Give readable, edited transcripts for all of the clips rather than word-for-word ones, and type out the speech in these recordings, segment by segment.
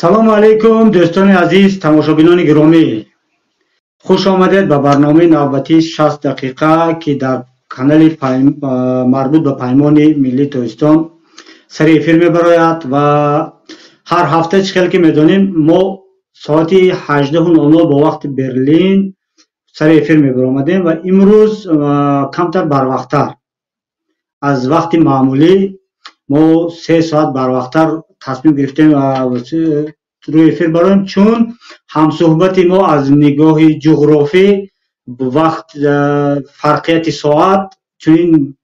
Салому алайкум, дӯстони азиз, тамошобинони гиромӣ. Хуш омадед ба барномаи навбатии 60 дақиқа, ки дар канали марбут ба Паймони миллии Тоҷикистон сари эфир мебарояд. Ва ҳар ҳафта, чӣ хел ки медонем, мо соати 18:00 бо вақти Берлин сари эфир мебаромадем ва имрӯз камтар барвақттар аз вақти маъмулӣ, мо 3 соат барвақттар тасмим гирифтем рӯи эфир бароем, чун ҳамсӯҳбати мо аз нигоҳи ҷуғрофӣ, вақт, фарқияти соат чунин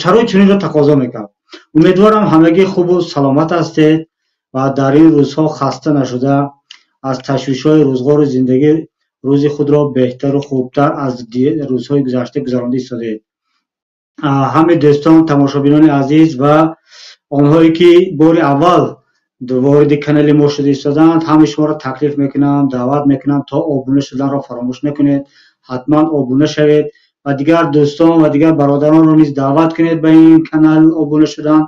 шароит чунинро тақозо мекард. Умедворам, ҳамагӣ хубу саломат ҳастед ва дар ин рӯзҳо хаста нашуда, аз ташвишҳои рӯзғору зиндагӣ рӯзи худро беҳтару хубтар аз рӯзҳои гузашта гузаронда истодаед. Ҳамаи дӯстон, тамошобинони азиз ва онҳое ки бори аввал вориди канали мо шуда истодаанд, ҳамаи шуморо таклиф мекунам, даъват мекунам, то обуна шуданро фаромӯш накунед, ҳатман обуна шавед ва дигар дӯстон ва дигар бародаронро низ даъват кунед ба ин канал обуна шудан.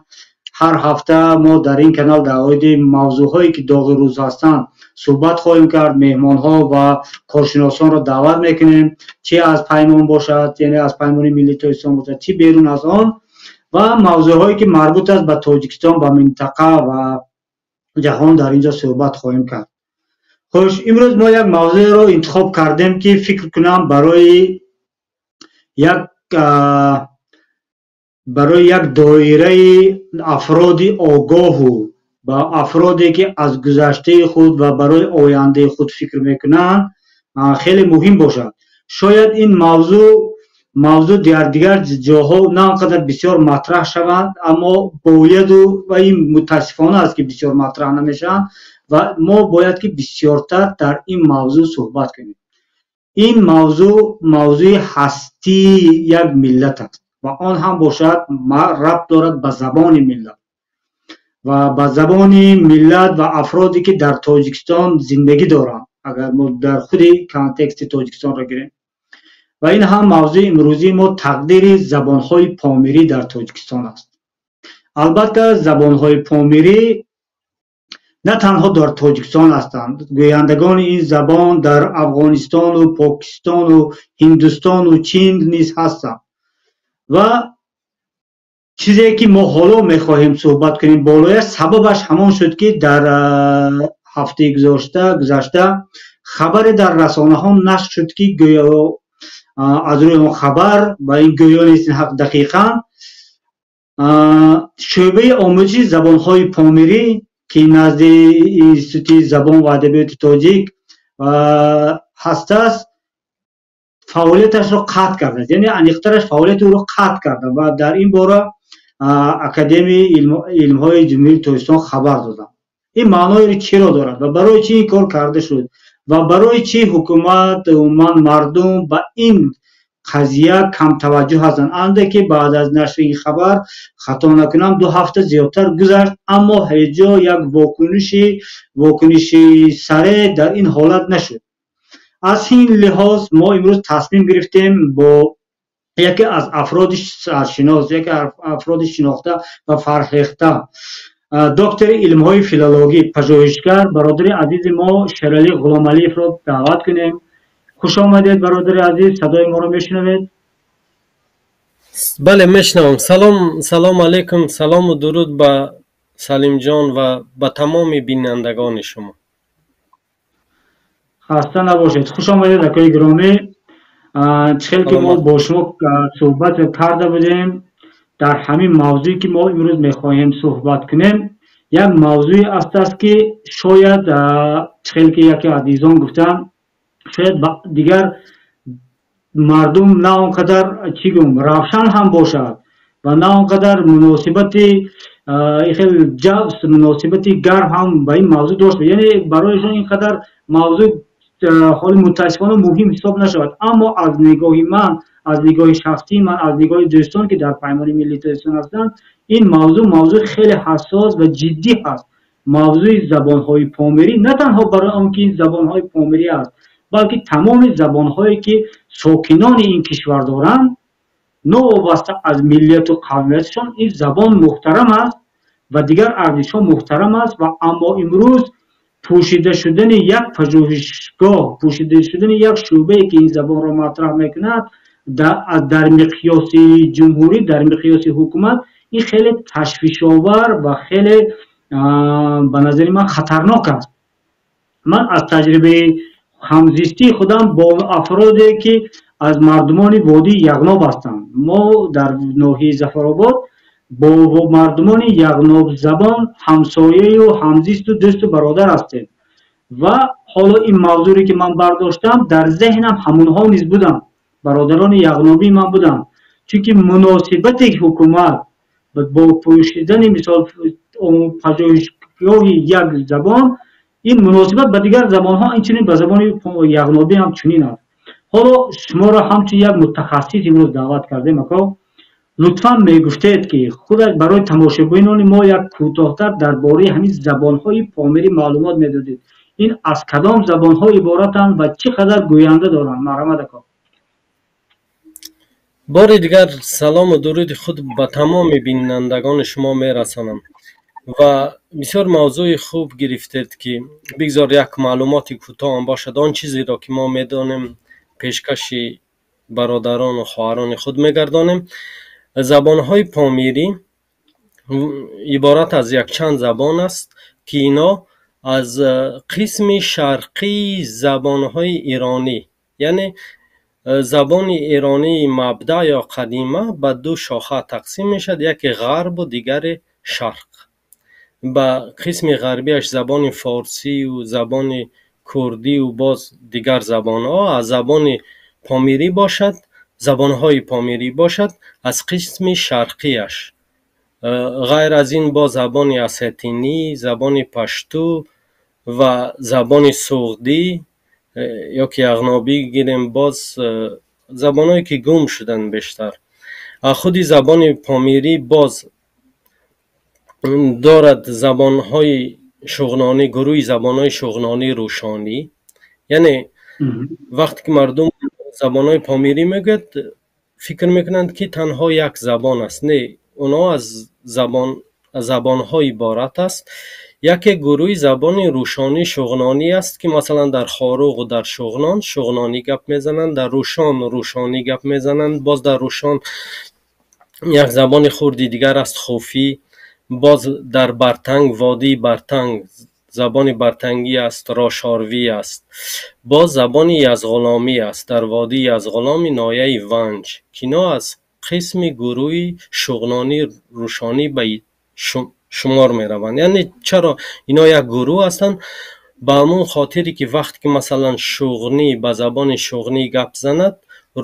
Ҳар ҳафта мо дар ин канал дар оиди мавзӯъҳое ки доғи рӯз ҳастанд суҳбат хоҳем кард, меҳмонҳо ва коршиносонро даъват мекунем, чи аз Паймон бошад, яъне аз Паймони миллии Тоҷикистон бошад, чи берун аз он, ва мавзӯъҳое ки марбут аст ба Тоҷикистон, ба минтақа ва ҷаҳон дар ин ҷо суҳбат хоҳем кард. Хуш, имрӯз мо як мавзӯеро интихоб кардем, ки фикр кунам барои як доираи афроди огоҳу ба афроде ки аз гузаштаи худ ва барои ояндаи худ фикр мекунанд, хеле муҳим бошад. Шояд ин мавзӯъ дар дигар ҷоҳо на он қадар бисёр матраҳ шаванд, аммо бояду ва ин мутаассифона аст, ки бисёр матраҳ намешаванд ва мо бояд ки бисёртар дар ин мавзӯъ суҳбат кунем. Ин мавзӯъ мавзӯи ҳастии як миллат аст ва он ҳам бошад рабт дорад ба забони миллат ва ба забони миллат ва афроде ки дар Тоҷикистон зиндагӣ доранд, агар мо дар худи контексти Тоҷикистонро гирем. Ва ин ҳам мавзӯи имрӯзии мо тақдири забонҳои помирӣ дар Тоҷикистон аст. Албатта, забонҳои помирӣ на танҳо дар Тоҷикистон ҳастанд, гӯяндагони ин забон дар Афғонистону Покистону Ҳиндустону Чин низ ҳастанд. Ва чизе ки мо ҳоло мехоҳем суҳбат кунем болояш, сабабаш ҳамон шуд, ки дар ҳафтаи гузашта хабаре дар расонаҳо нашр шуд, ки гӯё аз рӯи он хабар, ва ин гӯё нест, ҳақ дақиқан, шӯъбаи омӯзиши забонҳои помирӣ, ки назди Институти забон ва адабиёти тоҷик ҳастааст, фаъолияташро қатъ кардааст, яъне аниқтараш фаъолияти ӯро қатъ карда ва дар ин бора Академияи илмҳои Ҷумҳурии Тоҷикистон хабар доданд. Ин маънои чиро дорад ва барои чӣ ин кор карда шуд ва барои чӣ ҳукумат, умуман мардум ба ин қазия камтаваҷҷӯҳ ҳастанд? Андаке баъд аз нашри ин хабар, хато накунам, 2 ҳафта зиёдтар гузашт, аммо ҳеҷ ҷо як вокуниши сареъ дар ин ҳолат нашуд. Аз ин лиҳоз мо имрӯз тасмим гирифтем бо яке аз афроди саршинос, яке аз афроди шинохта ва фарҳехта, доктори илмҳои филологӣ, пажӯҳишгар, бародари азизи мо Шералӣ Ғуломалиевро даъват кунем. Хуш омадед, бародари азиз, садои моро мешунавед? Бале, мешунавам. Салом, салом алейкум, салому дуруд ба Салимҷон ва ба тамоми бинандагони шумо. Хаста набошед, хуш омадед, акои гиромӣ. Чӣ хел ки мо бо шумо суҳбат карда будем, дар ҳамин мавзӯе ки мо имрӯз мехоҳем суҳбат кунем, як мавзӯе астааст, ки шояд, чӣ хел ки яке аз азизон гуфтанд, шояд ба дигар мардум на он қадар, чӣ гӯм, равшан ҳам бошад ва на он қадар муносибати хел муносибати гарм ҳам ба ин мавзӯъ дошт, яъне барояшон ин қадар мавзӯъ ҳоли мутаассифона муҳим ҳисоб нашавад. Аммо аз нигоҳи ман, аз нигоҳи шахсии ман, аз нигоҳи дӯстон, ки дар Паймони миллии Тоҷикистон ҳастанд, ин мавзӯъ мавзӯи хеле ҳассос ва ҷиддӣ ҳаст. Мавзӯи забонҳои помирӣ на танҳо барои он ки ин забонҳои помирӣ аст, балки тамоми забонҳое ки сокинони ин кишвар доранд, новобаста аз миллияту қавмиятшон, ин забон муҳтарам аст ва дигар арзишҳо муҳтарам аст. Ва аммо имрӯз Пӯшида шудани як пажӯҳишгоҳ, пӯшида шудани як шӯъбае, ки ин забонро матраҳ мекунад, дар миқёси ҷумҳурӣ, дар миқёси ҳукумат, ин хеле ташвишовар ва хеле, ба назари ман, хатарнок аст. Ман аз таҷрибаи ҳамзистии худам бо афроде, ки аз мардумони водии Яғноб ҳастанд, мо дар ноҳияи Зафаробод бо мардумони яғнобзабон ҳамсояю ҳамзисту дӯсту бародар ҳастем ва ҳоло ин мавзӯре, ки ман бардоштам, дар зеҳнам ҳамонҳо низ буданд, бародарони яғнобии ман буданд, чунки муносибати ҳукумат бо пӯшидани, мисол, пажӯҳишгоҳи як забон, ин муносибат ба дигар забонҳо, инчунин ба забони яғнобӣ ҳам чунин аст. Ҳоло шуморо ҳамчун як мутахассис имрӯз даъват кардем, ако. Лутфан мегуфтед, ки худаш барои тамошобинони мо як кӯтоҳтар дар бораи ҳамин забонҳои помирӣ маълумот медодед. Ин аз кадом забонҳо иборатанд ва чӣ қадар гӯянда доранд? Марҳамат, ако. Бори дигар салому дуруди худ ба тамоми бинандагони шумо мерасонам ва бисёр мавзӯи хуб гирифтед, ки бигзор як маълумоти кӯтоҳам бошад, он чизеро, ки мо медонем, пешкаши бародарону хоҳарони худ мегардонем. Забонҳои помирӣ иборат аз якчанд забон аст, ки ино аз қисми шарқии забонҳои иронӣ, яъне забони эронии мабдаъ ё қадима ба ду шоха тақсим мешавад: яке ғарбу дигаре шарқ. Ба қисми ғарбиаш забони форсию забони курдию боз дигар забонҳо, аз забони помирӣ бошад, забонҳои помирӣ бошад, аз қисми шарқияш. Ғайр аз ин, боз забони осетинӣ, забони пашту ва забони суғдӣ ё ки яғнобӣ гирем, боз забонҳое, ки гум шуданд бештар. Худи забони помирӣ боз дорад забонҳои шуғнонӣ, гурӯҳи забонҳои шуғнонӣ, рӯшонӣ. Яъне вақте ки мардум забонҳои помирӣ мегӯяд, фикр мекунанд, ки танҳо як забон аст. Не, онҳо аз забонҳо иборат аст. Яке гурӯҳи забони рӯшонӣ, шуғнонӣ аст, ки масалан дар Хоруғу дар Шуғнон шуғнонӣ гап мезананд, дар Рӯшон рӯшонӣ гап мезананд, боз дар Рӯшон як забони хурди дигар аст, хуфӣ, боз дар Бартанг, водии Бартанг, забони бартангӣ аст, рошорвӣ аст, боз забони язғуломӣ аст дар водии Язғуломи ноҳияи Ванҷ, ки ино аз қисми гурӯҳи шуғнонӣ, рӯшонӣ ба шумор мераванд. Яъне чаро ино як гурӯҳ ҳастанд? Ба ҳамон хотире, ки вақте ки масалан шуғнӣ ба забони шуғнӣ гап занад,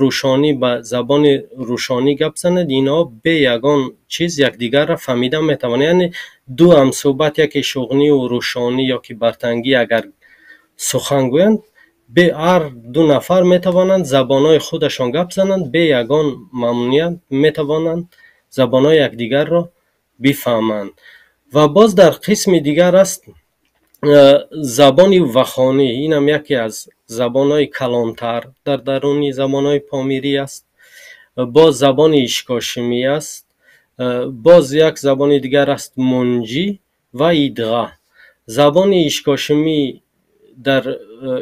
рӯшонӣ ба забони рӯшонӣ гап занад, инҳо бе ягон чиз якдигарро фаҳмида метавонанд. Яъне ду ҳамсӯҳбат, яке шуғнию рӯшонӣ ё ки бартангӣ, агар сухан гӯянд, бе ҳар ду нафар метавонанд забонҳои худашон гап зананд, бе ягон мамнуният метавонанд забонҳои якдигарро бифаҳманд. Ва боз дар қисми дигар аст забони вахонӣ. Инам яке аз забонҳои калонтар дар даруни забонҳои помирӣ аст. Боз забони ишкошимӣ аст, боз як забони дигар аст, мунҷӣ ва идға. Забони ишкошимӣ дар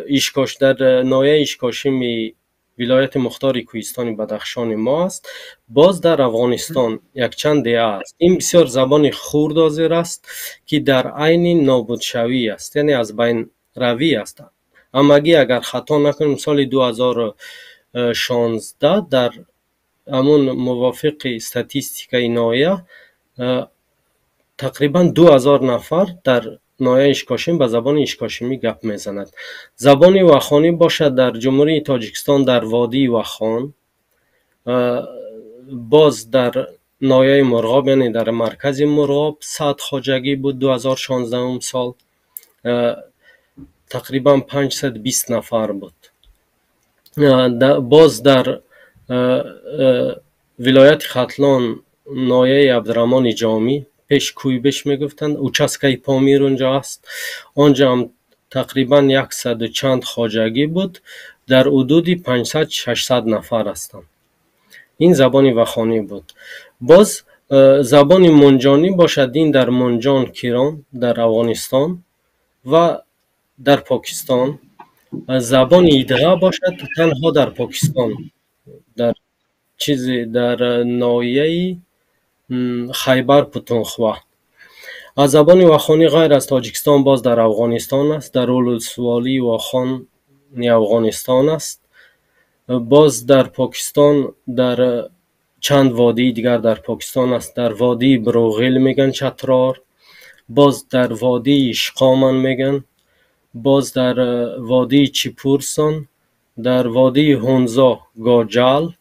Ишкош, дар ноҳияи Ишкошими вилояти мухтори кӯҳистони Бадахшони мо аст. Боз дар Афғонистон якчанд деҳа аст. Ин бисёр забони хурд ҳозир аст, ки дар айни нобудшавӣ аст, яъне аз байнравӣ аст. Ҳамагӣ, агар хато накунем, соли 2016 дар ҳамун мувофиқи статистикаи ноҳия тақрибан 2000 нафар дар ноҳияи Ишкошим ба забони ишкошимӣ гап мезанад. Забони вахонӣ бошад, дар Ҷумҳурии Тоҷикистон, дар водии Вахон, боз дар ноҳияи Мурғоб, яъне дар маркази Мурғоб, 100 хоҷагӣ буд 2016 сол, тақрибан 520 нафар буд. Боз дар вилояти Хатлон, ноҳияи Абдураҳмони Ҷомӣ, пеш Кӯйбеш мегуфтанд, участкаи Помир унҷо аст, онҷо ҳам тақрибан яксаду чанд хоҷагӣ буд, дар ҳудуди 500-600 нафар ҳастанд. Ин забони вахонӣ буд. Боз забони мунҷонӣ бошад, ин дар Мунҷон, Кирон, дар Афғонистон ва Дар Покистон. Забони идға бошад, танҳо дар Покистон, дар чизи, дар ноҳияи Хайбар Пухтунхва. Аз забони вахонӣ ғайр аз Тоҷикистон боз дар Афғонистон аст, дар Улусволии Вохони Афғонистон аст, боз дар Покистон, дар чанд водии дигар дар Покистон аст, дар водии Бруғил мегӯянд Чатрор, боз дар водии Ишқоман мегӯянд, боз дар водии Чипурсон, дар водии Ҳунзо Гоҷал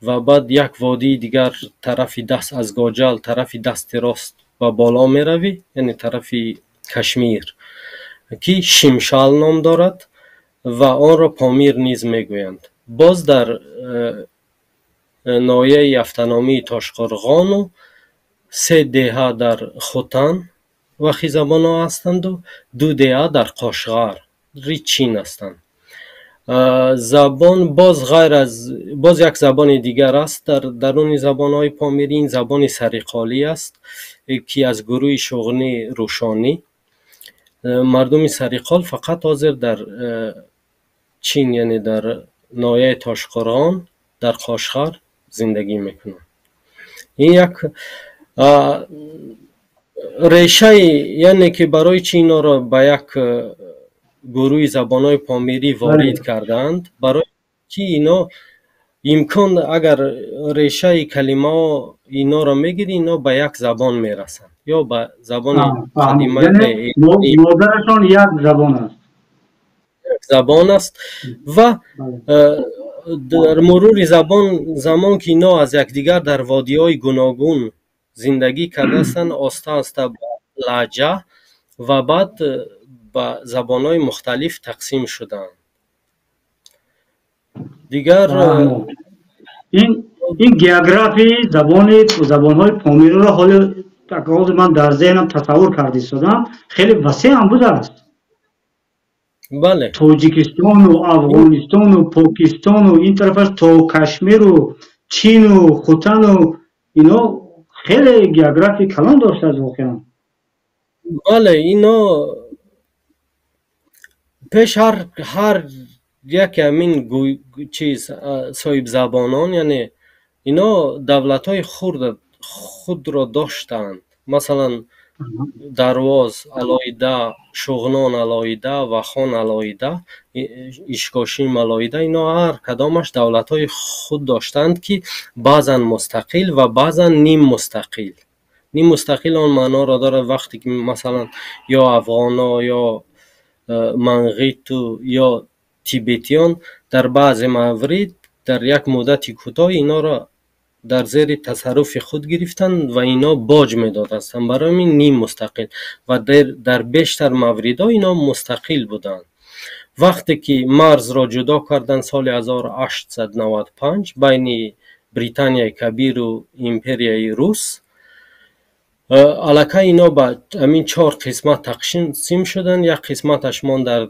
ва баъд як водии дигар тарафи даст аз Гоҷал, тарафи дасти рост ба боло меравӣ, яъне тарафи Кашмир, ки Шимшал ном дорад ва онро Помир низ мегӯянд. Боз дар ноҳияи автономии Тошқурғону се деҳа дар Хутан вахизабонҳо ҳастанду ду деҳа дар Қошғар ри Чин ҳастанд. Забон боз ғайр аз боз як забони дигар аст дар даруни забонҳои помирӣ, ин забони сариқолӣ аст, ки аз гурӯҳи шуғнӣ рӯшонӣ. Мардуми сариқол фақат ҳозир дар Чин, яъне дар ноҳияи Тошқурғон, дар Қошғар зиндагӣ мекунанд. Ин як решаи, яъне ки барои чӣ инҳоро ба як гурӯҳи забонҳои помирӣ ворид кардаанд? Барои ки ино имкон, агар решаи калимаҳо инҳоро мегирӣ, ино ба як забон мерасанд ё ба забони қадимаи модарашон як забон аст, як забон аст. Ва дар мурури замон ки ино аз якдигар дар водиҳои гуногун зиндагӣ кардаастанд, оста оста ба лаҳҷа ва баъд ба забонҳои мухталиф тақсим шуданд. Дигар ин географияи забонҳои помириро ҳоло ҳозир ман дар зеҳнам тасаввур карда истодам, хеле васеъ ҳам будааст. Бале. Тоҷикистону Афғонистону Покистону ин тарафаш то Кашмиру Чину Хутану ино хеле географияи калон доштааст воқеан. Бале, ино пеш ҳар яке ҳамин чиз соҳибзабонон, яъне ино давлатҳои худро доштаанд. Масалан, Дарвоз алоҳида, Шуғнон алоҳида, Вахон алоҳида, Ишкошим алоҳида, ино ҳар кадомаш давлатҳои худ доштаанд, ки баъзан мустақил ва баъзан ниммустақил. Ниммустақил он маъноро дорад, вақте ки масалан ё афғонҳо ё манғиту ё тибетиён дар баъзе маврид дар як муддати кӯтоҳ инҳоро дар зери тасарруфи худ гирифтанд ва ино боҷ медодастанд. Барои ҳамин ниммустақил ва дар бештар мавридҳо ино мустақил буданд. Вақте ки марзро ҷудо карданд соли 1895 байни Британияи Кабиру империяи Рус, аллакай ино ба ҳамин чор қисмат тақсим шуданд. Як қисматаш монд дар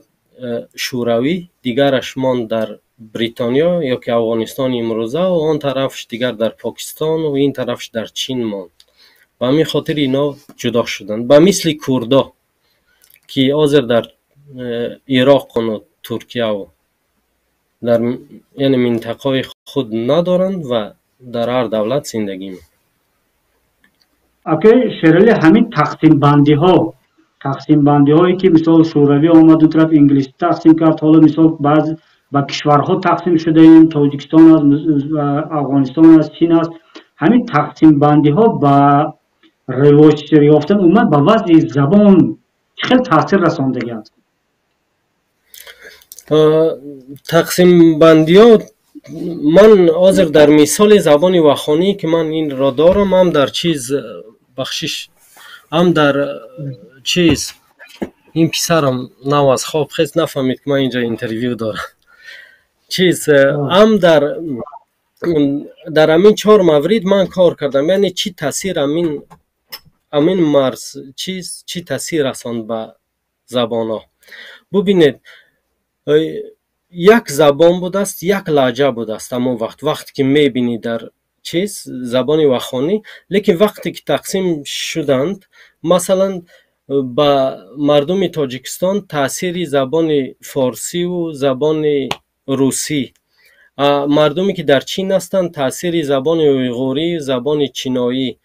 Шӯравӣ, дигараш монд дар Бритониё ё ки Афғонистони имрӯза, ва он тарафш дигар дар Покистону ин тарафш дар Чин монд. Ба ҳамин хотир ино ҷудо шуданд. Ба мисли курдо, ки ҳозир дар Ироқу Туркияву дар, яъне минтақаҳои худ надоранд ва дар ҳар давлат зиндагӣ мекунанд. Акай Шералӣ, ҳамин тақсимбандиҳое ки мисол Шӯравӣ омад, он тараф Инглис тақсим кард, ҳоло мисол баъз ба кишварҳо тақсим шудаем, Тоҷикистон аст, Афғонистон аст, Чин аст, ҳамин тақсимбандиҳо ба ривоҷ ёфтан, умуман ба вазъи забон чӣ хел таъсир расондагӣ аст? Тақсимбандиҳо ман ҳозир дар мисоли забони вахонӣ, ки ман инро дорам, ҳам дар чиз, бахшиш, ҳам дар чиз, ин писарам нав аз хоб хест, нафаҳмид, ки ман инҷо интервю дорам. Чиз, ҳам дар ҳамин чор маврид ман кор кардам, яъне чӣ таъсир ҳамин марз чиз чӣ таъсир расонд ба забонҳо. Бубинед, як забон будааст, як лаҳҷа будааст ҳамон вақт, вақте ки мебинӣ дар чиз забони вахонӣ, лекин вақте ки тақсим шуданд, масалан, Ба мардуми Тоҷикистон таъсири забони форсиву забони русӣ, мардуме ки дар Чин ҳастанд, таъсири забони уйғурӣ, забони чиноӣ,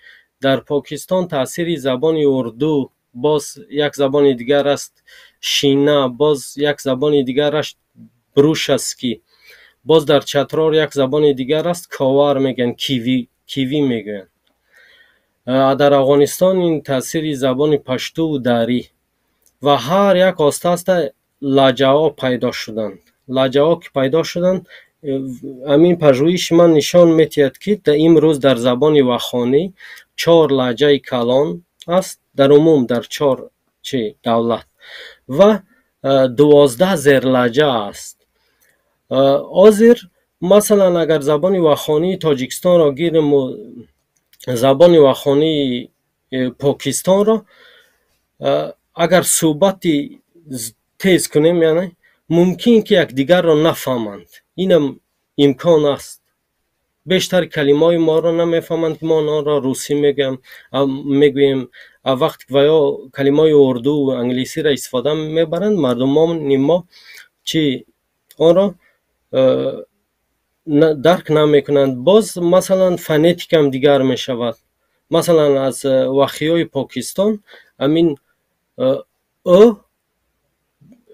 дар Покистон таъсири забони урду, боз як забони дигар аст, шина, боз як забони дигараш брушаски, боз дар Чатрор як забони дигар аст, ковар мегӯянд, киви мегӯянд. Дар Афғонистон ин таъсири забони паштуву дарӣ ва ҳар як оста оста лаҳҷаҳо пайдо шуданд. Лаҳҷаҳо ки пайдо шуданд, ҳамин пажӯҳиши ман нишон медиҳад, ки имрӯз дар забони вахонӣ чор лаҳҷаи калон аст, дар умум дар чор чи давлат, ва 12 зерлаҳҷа аст. Ҳозир, масалан, агар забони вахонии Тоҷикистонро гирем забони вахонии Покистонро, агар суҳбати тез кунем, яъне мумкин ки якдигарро нафаҳманд. Инам имкон аст. Бештар калимаҳои моро намефаҳманд, ки мо онҳоро русӣ мегӯем. Вақте ва ё калимаҳои урду, англисиро истифода мебаранд, мардумони мо чи онро дарк намекунанд. Боз, масалан, фонетикам дигар мешавад. Масалан, аз вахиҳои Покистон ҳамин ӯ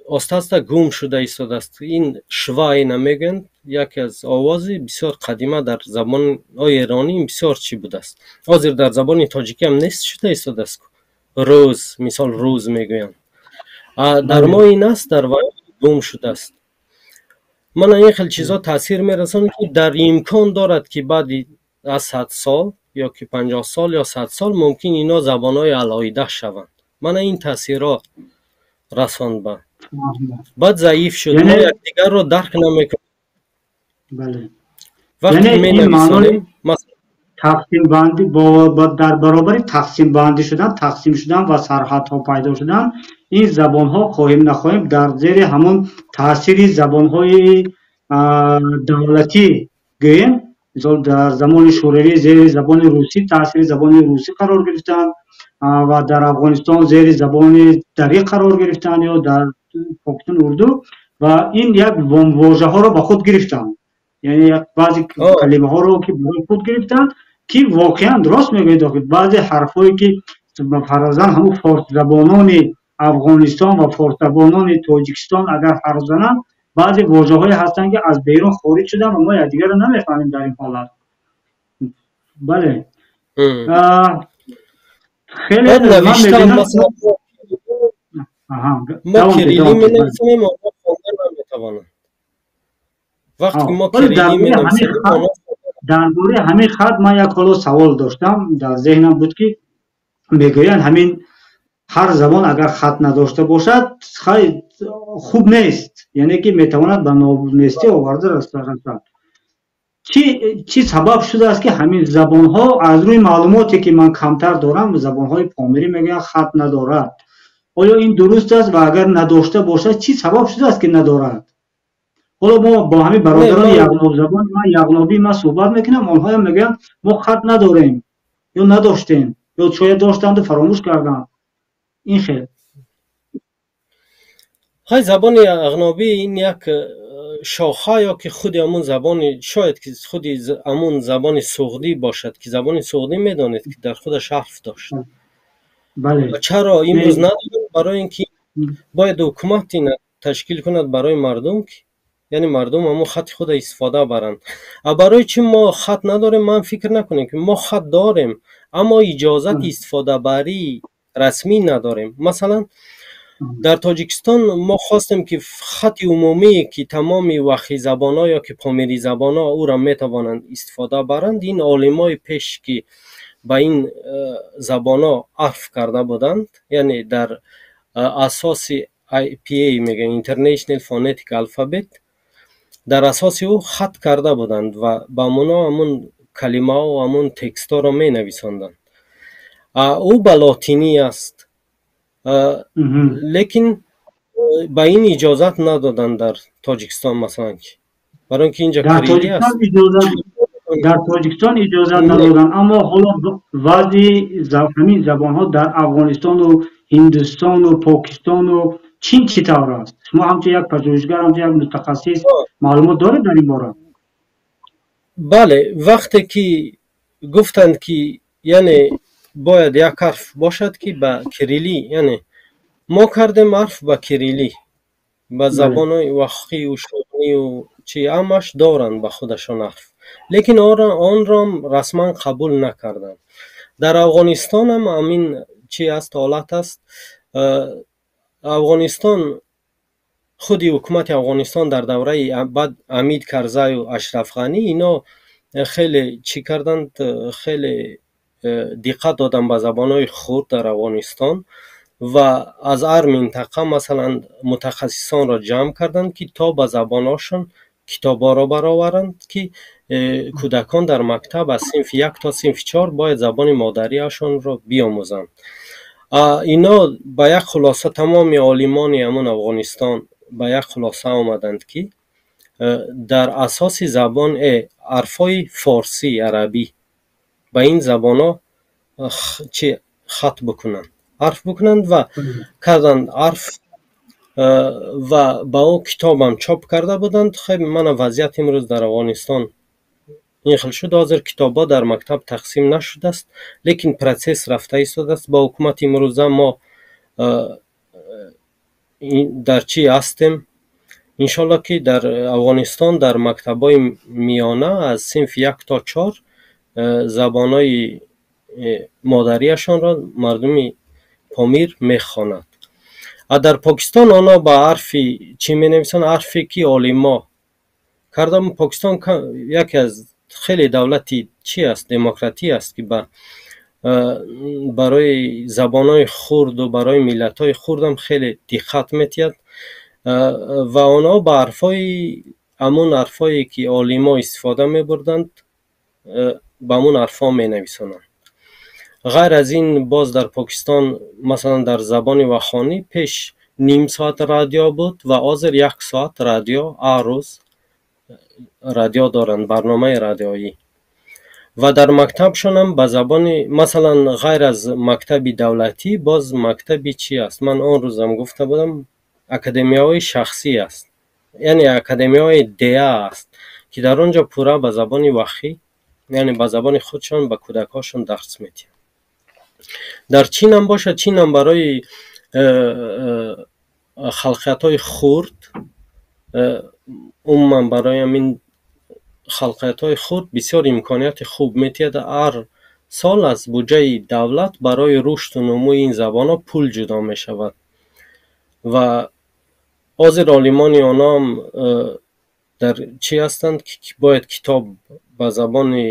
оста оста гум шуда истодааст. Ин шва ина мегӯянд, яке аз овози бисёр қадима дар забонҳои эронӣ бисёр чӣ будааст. Ҳозир дар забони тоҷикӣ ҳам нест шуда истодааст. Рӯз, мисол, рӯз мегӯянд. Дар мо ин аст, дар вай гум шудааст. Мана ин хел чизҳо таъсир мерасонад, ки дар имкон дорад, ки баъди аз 100 сол ё ки 50 сол ё 100 сол мумкин ино забонҳои алоҳида шаванд. Мана ин таъсирро расонд ба баъд заиф шуд, мо якдигарро дарк намекунем. Вақте менависонем, тақсимбандӣ, дар баробари тақсимбандӣ шудан, тақсим шудан ва сарҳадҳо пайдо шудан, ин забонҳо хоҳем нахоҳем дар зери ҳамон таъсири забонҳои давлатӣ гӯем, мисол, дар замони Шӯравӣ зери забони русӣ, таъсири забони русӣ қарор гирифтанд ва дар Афғонистон зери забони дарӣ қарор гирифтанд ё дар Покистон урду, ва ин як вожаҳоро ба худ гирифтанд, яъне як баъзе калимаҳоро ки барои худ гирифтанд, ки воқеан рост мегӯед, баъзе ҳарфҳое ки фарзан ҳамун форсзабонони Афғонистон ва форсзабонони Тоҷикистон агар ҳарф зананд, баъзе вожаҳое ҳастанд, ки аз берун хориҷ шуданд ва мо якдигарро намефаҳмем дар ин ҳолат. Бале, хеле. Мо кириллӣ менависем, онҳо хонда наметавонанд. Вақте ки мо кириллӣ менависем, дар бораи ҳамин хат ман як ҳоло савол доштам, дар зеҳнам буд, ки мегӯянд, ҳамин ҳар забон агар хат надошта бошад, хуб нест, яъне ки метавонад ба нобуднестӣ оварда расад. Чӣ сабаб шудааст, ки ҳамин забонҳо, аз рӯи маълумоте ки ман камтар дорам, забонҳои помирӣ мегӯянд, хат надорад? Оё ин дуруст аст ва агар надошта бошад, чӣ сабаб шудааст, ки надорад? Ҳоло мо бо ҳамин бародарони яғнобзабон, ман яғнобӣ, ман суҳбат мекунам, онҳоям мегӯянд, мо хат надорем ё надоштем, ё шояд доштанду фаромӯш карданд. Ин хел. Хай, забони яғнобӣ ин як шоха ё ки худи ҳамун забони, шояд ки худи ҳамун забони суғдӣ бошад, ки забони суғдӣ медонед, ки дар худаш ҳарф дошт. Чаро имрӯз надорем? Барои ин ки бояд ҳукумат ина ташкил кунад барои мардум, ки яъне мардум ҳамун хати худа истифода баранд. А барои чӣ мо хат надорем? Ман фикр накунем, ки мо хат дорем, аммо иҷозати истифодабарии расмӣ надорем. Масалан, дар Тоҷикистон мо хостем, ки хати умумие, ки тамоми вахизабонҳо ё ки помиризабонҳо ӯро метавонанд истифода баранд, ин олимои пеш, ки ба ин забонҳо арф карда буданд, яъне дар асоси IPA мегӯянд, International Phonetic Alphabet, дар асоси ӯ хат карда буданд ва ба ҳамоно ҳамун калимаҳо, ҳамун текстҳоро менависонданд. Ӯ ба лотинӣ аст, лекин ба ин иҷозат надоданд дар Тоҷикистон, масалан, ки барои ин ки инҷа кириллӣ аст. Дар Тоҷикистон иҷозат надоданд, аммо ҳоло вазъи ҳамин забонҳо дар Афғонистону Ҳиндустону Покистону Чин чӣ тавр аст? Шумо ҳамчун як пажӯҳишгар, ҳамчун як мутахассис маълумот доред дар ин бора? Бале, вақте ки гуфтанд, ки яъне бояд як ҳарф бошад, ки ба кириллӣ, яъне мо кардем ҳарф ба кириллӣ, ба забонҳои вахию шуғнию чи ҳамаш доранд ба худашон ҳарф, лекин онро расман қабул накарданд. Дар Афғонистонам ҳамин чи аст, ҳолат аст. Афғонистон, худи ҳукумати Афғонистон дар давраи баъд Ҳамид Карзаю Ашраф Ғанӣ, ино хеле чӣ карданд, хеле диққат доданд ба забонҳои хурд дар Афғонистон ва аз ҳар минтақа, масалан, мутахассисонро ҷамъ карданд, ки то ба забонҳошон китобҳоро бароваранд, ки кӯдакон дар мактаб аз синфи 1 то синфи 4 бояд забони модариашонро биомӯзанд. Ино ба як хулоса, тамоми олимони ҳамун Афғонистон ба як хулоса омаданд, ки дар асоси забон ҳарфҳои форсӣ, арабӣ ба ин забонҳо чи хат бикунанд, ҳарф бикунанд ва карданд ҳарф ва ба ӯ китобам чоп карда буданд. Хеб, мана вазъият имрӯз дар Афғонистон ин хел шуд. Ҳозир китобҳо дар мактаб тақсим нашудааст, лекин процесс рафта истодааст. Ба ҳукумати имрӯза мо дар чӣ ҳастем? Иншолло, ки дар Афғонистон дар мактабҳои миёна аз синфи 1 то 4 забонҳои модариашонро мардуми Помир мехонад. А дар Покистон онҳо ба ҳарфи чӣ менависанд? Ҳарфе ки олимо карда. Покистон яке аз хеле давлати чӣ аст, демократӣ аст, ки барои забонҳои хурду барои миллатҳои хурдам хеле диққат метиҳад ва онҳо ба ҳарфҳои, ҳамун ҳарфҳое ки олимо истифода мебурданд, ба ҳамун ҳарфҳо менависонанд. Ғайр аз ин, боз дар Покистон, масалан, дар забони вахонӣ пеш ним соат радио буд ва ҳозир як соат радио, ҳар рӯз радио доранд, барномаи радиоӣ. Ва дар мактабшонам ба забони, масалан, ғайр аз мактаби давлатӣ, боз мактаби чӣ аст, ман он рӯзам гуфта будам, академияҳои шахсӣ аст, яъне академияҳои деа аст, ки дар он ҷо пурра ба забони вахӣ, яъне ба забони худшон ба кӯдакҳошон дарс медиҳанд. Дар Чинам бошад, Чинам барои халқиятҳои хурд, умуман барои ҳамин халқиятҳои хурд бисёр имконияти хуб метиҳад. Ҳар сол аз буҷаи давлат барои рушду нумӯи ин забонҳо пул ҷудо мешавад ва ҳозир олимони онҳоам дар чӣ ҳастанд, ки бояд китоб ба забони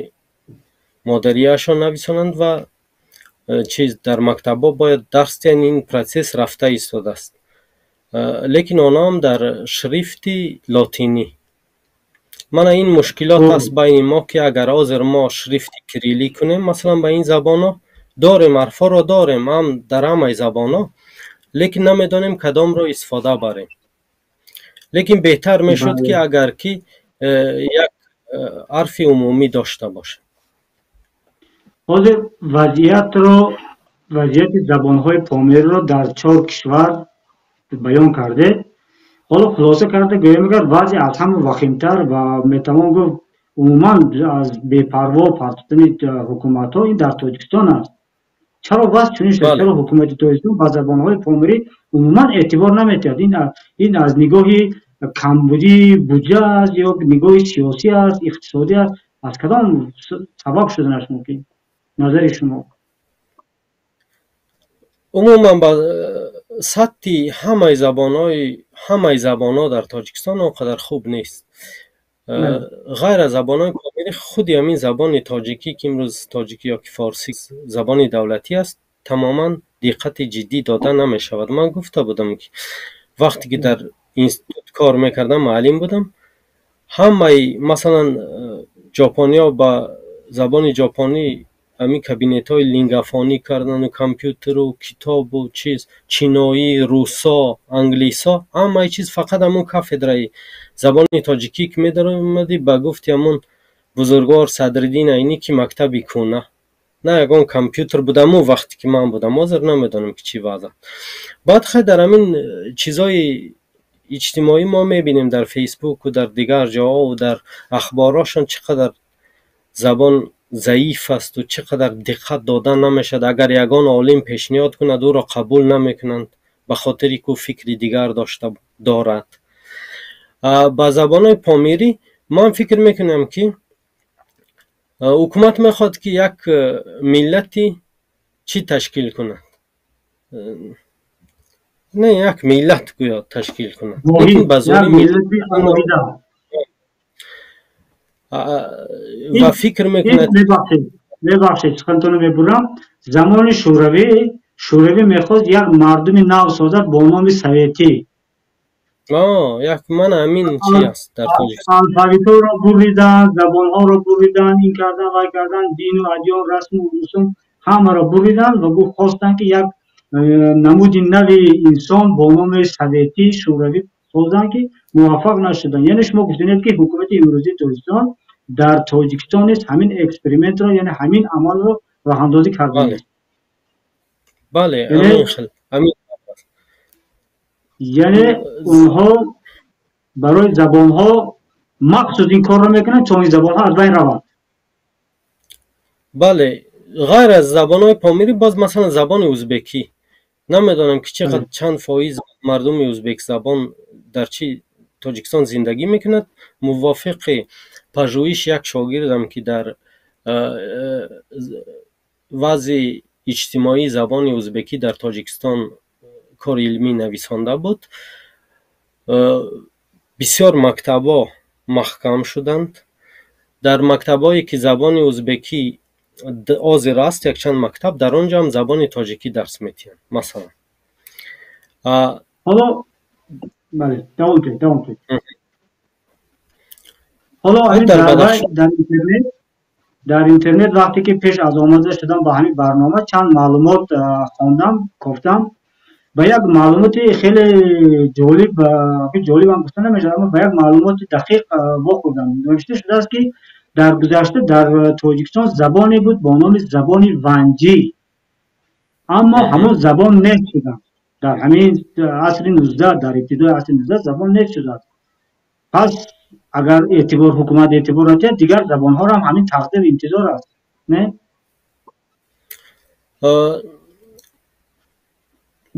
модариашон нависонанд ва чиз дар мактабҳо бояд дарс диҳанд. Ин процесс рафта истодааст, лекин онҳоам дар шрифти лотинӣ. Мана ин мушкилот аст байни мо, ки агар ҳозир мо шрифти кириллӣ кунем, масалан, ба ин забонҳо дорем, ҳарфҳоро дорем ҳам дар ҳамаи забонҳо, лекин намедонем кадомро истифода барем. Лекин беҳтар мешуд, ки агар ки як ҳарфи умумӣ дошта бошем. Ҳозир вазъиятро, вазъияти забонҳои помирро дар чор кишвар баён кардед. Ҳоло хулоса карда гӯем, агар вазъи аз ҳама вахимтар ва метавон гуфт, умуман аз бепарво партофтани ҳукуматҳо ин дар Тоҷикистон аст. Чаро вазъ чунин шуд? Чаро ҳукумати Тоҷикистон ба забонҳои помирӣ умуман эътибор наметиҳад? Ин аз нигоҳи камбудии буҷа аст ё нигоҳи сиёсӣ аст, иқтисодӣ аст? Аз кадом сабаб шуданаш мумкин, назари шумо? Умуман ба сатҳи ҳамаи забонҳои, ҳамаи забонҳо дар Тоҷикистон он қадар хуб нест. Ғайр аз забонҳои помирӣ, худи ҳамин забони тоҷикӣ, ки имрӯз тоҷикӣ ё ки форсӣ забони давлатӣ аст, тамоман диққати ҷиддӣ дода намешавад. Ман гуфта будам, ки вақте ки дар институт кор мекардам, муаллим будам, ҳамаи, масалан, ҷопониҳо ба забони ҷопонӣ ҳамин кабинетҳои лингафонӣ кардану компютеру китобу чиз, чиноӣ, русо, англисо, ҳамаи чиз, фақат ҳамун кафедраи забони тоҷикӣ ки медаромадӣ, ба гуфти ҳамун бузургвор Садриддин Айнӣ, ки мактаби кӯна. На ягон компютер буд аму вақте ки ман будам, ҳозир намедонам, ки чӣ вазъ. Баъд хай, дар ҳамин чизои иҷтимоӣ мо мебинем, дар Фейсбуку, дар дигар ҷоҳову дар ахборҳошон, чӣ қадар забон заиф асту чӣ қадар диққат дода намешавад. Агар ягон олим пешниҳод кунад, ӯро қабул намекунанд, ба хотире ки ӯ фикри дигар дошта дорад. Ба забонҳои помирӣ ман фикр мекунам, ки ҳукумат мехоҳад, ки як миллати чӣ ташкил кунад, не, як миллат гӯё ташкил кунад, лекин ба зӯри ва фикр мекунад. Мебахшед, сухантонро мебурам. Замони Шӯравӣ, Шӯравӣ мехост як мардуми нав созад бо номи советӣ. Як ман ҳамин чи аст дар Тоҷикистон. Алфавитҳоро буридан, забонҳоро буридан, ин кардан, вай кардан, дину адён, расму русум ҳамаро буридан ва гуфт, хостанд, ки як намуди нави инсон бо номи советӣ, шӯравӣ созанд, ки муваффақ нашуданд. Яъне шумо гуфтанед, ки ҳукумати имрӯзии Тоҷикистон дар Тоҷикистон низ ҳамин экспериментро, яъне ҳамин амалро роҳандозӣ карданд. Бале, ҳамин хел, ҳамин. Яъне онҳо барои забонҳо махсус ин корро мекунанд, то ин забонҳо аз байн раванд. Бале, ғайр аз забонҳои помирӣ, боз масалан забони узбекӣ, намедонам, ки чӣ қадр, чанд фоиз мардуми узбекзабон дар чи Тоҷикистон зиндагӣ мекунад. Мувофиқи пажӯҳиш як шогирдам, ки дар вазъи иҷтимоии забони узбекӣ дар Тоҷикистон кори илмӣ нависонда буд, бисёр мактабҳо маҳкам шуданд. Дар мактабҳое, ки забони узбекӣ ҳозир аст, якчанд мактаб, дар он ҷо ҳам забони тоҷикӣ дарс медиҳанд, масалан. Ҳоло, бале, давом кунед, давом кунед. Ҳоло дар интернет, вақте ки пеш аз омода шудан ба ҳамин барнома чанд маълумот хондам, кофтам, ба як маълумоти хеле ҷолиб, ҷолибам гуфта намешавад, аммо ба як маълумоти дақиқ вохӯрдам. Навишта шудааст, ки дар гузашта дар Тоҷикистон забоне буд бо номи забони ванҷӣ, аммо ҳамон забон нест шуда. Дар ҳамин асри 19, дар ибтидои асри 19 забон нест шудааст. Пас агар эътибор, ҳукумат эътибор надиҳад, дигар забонҳоро ҳам ҳамин тақдир интизор аст, не?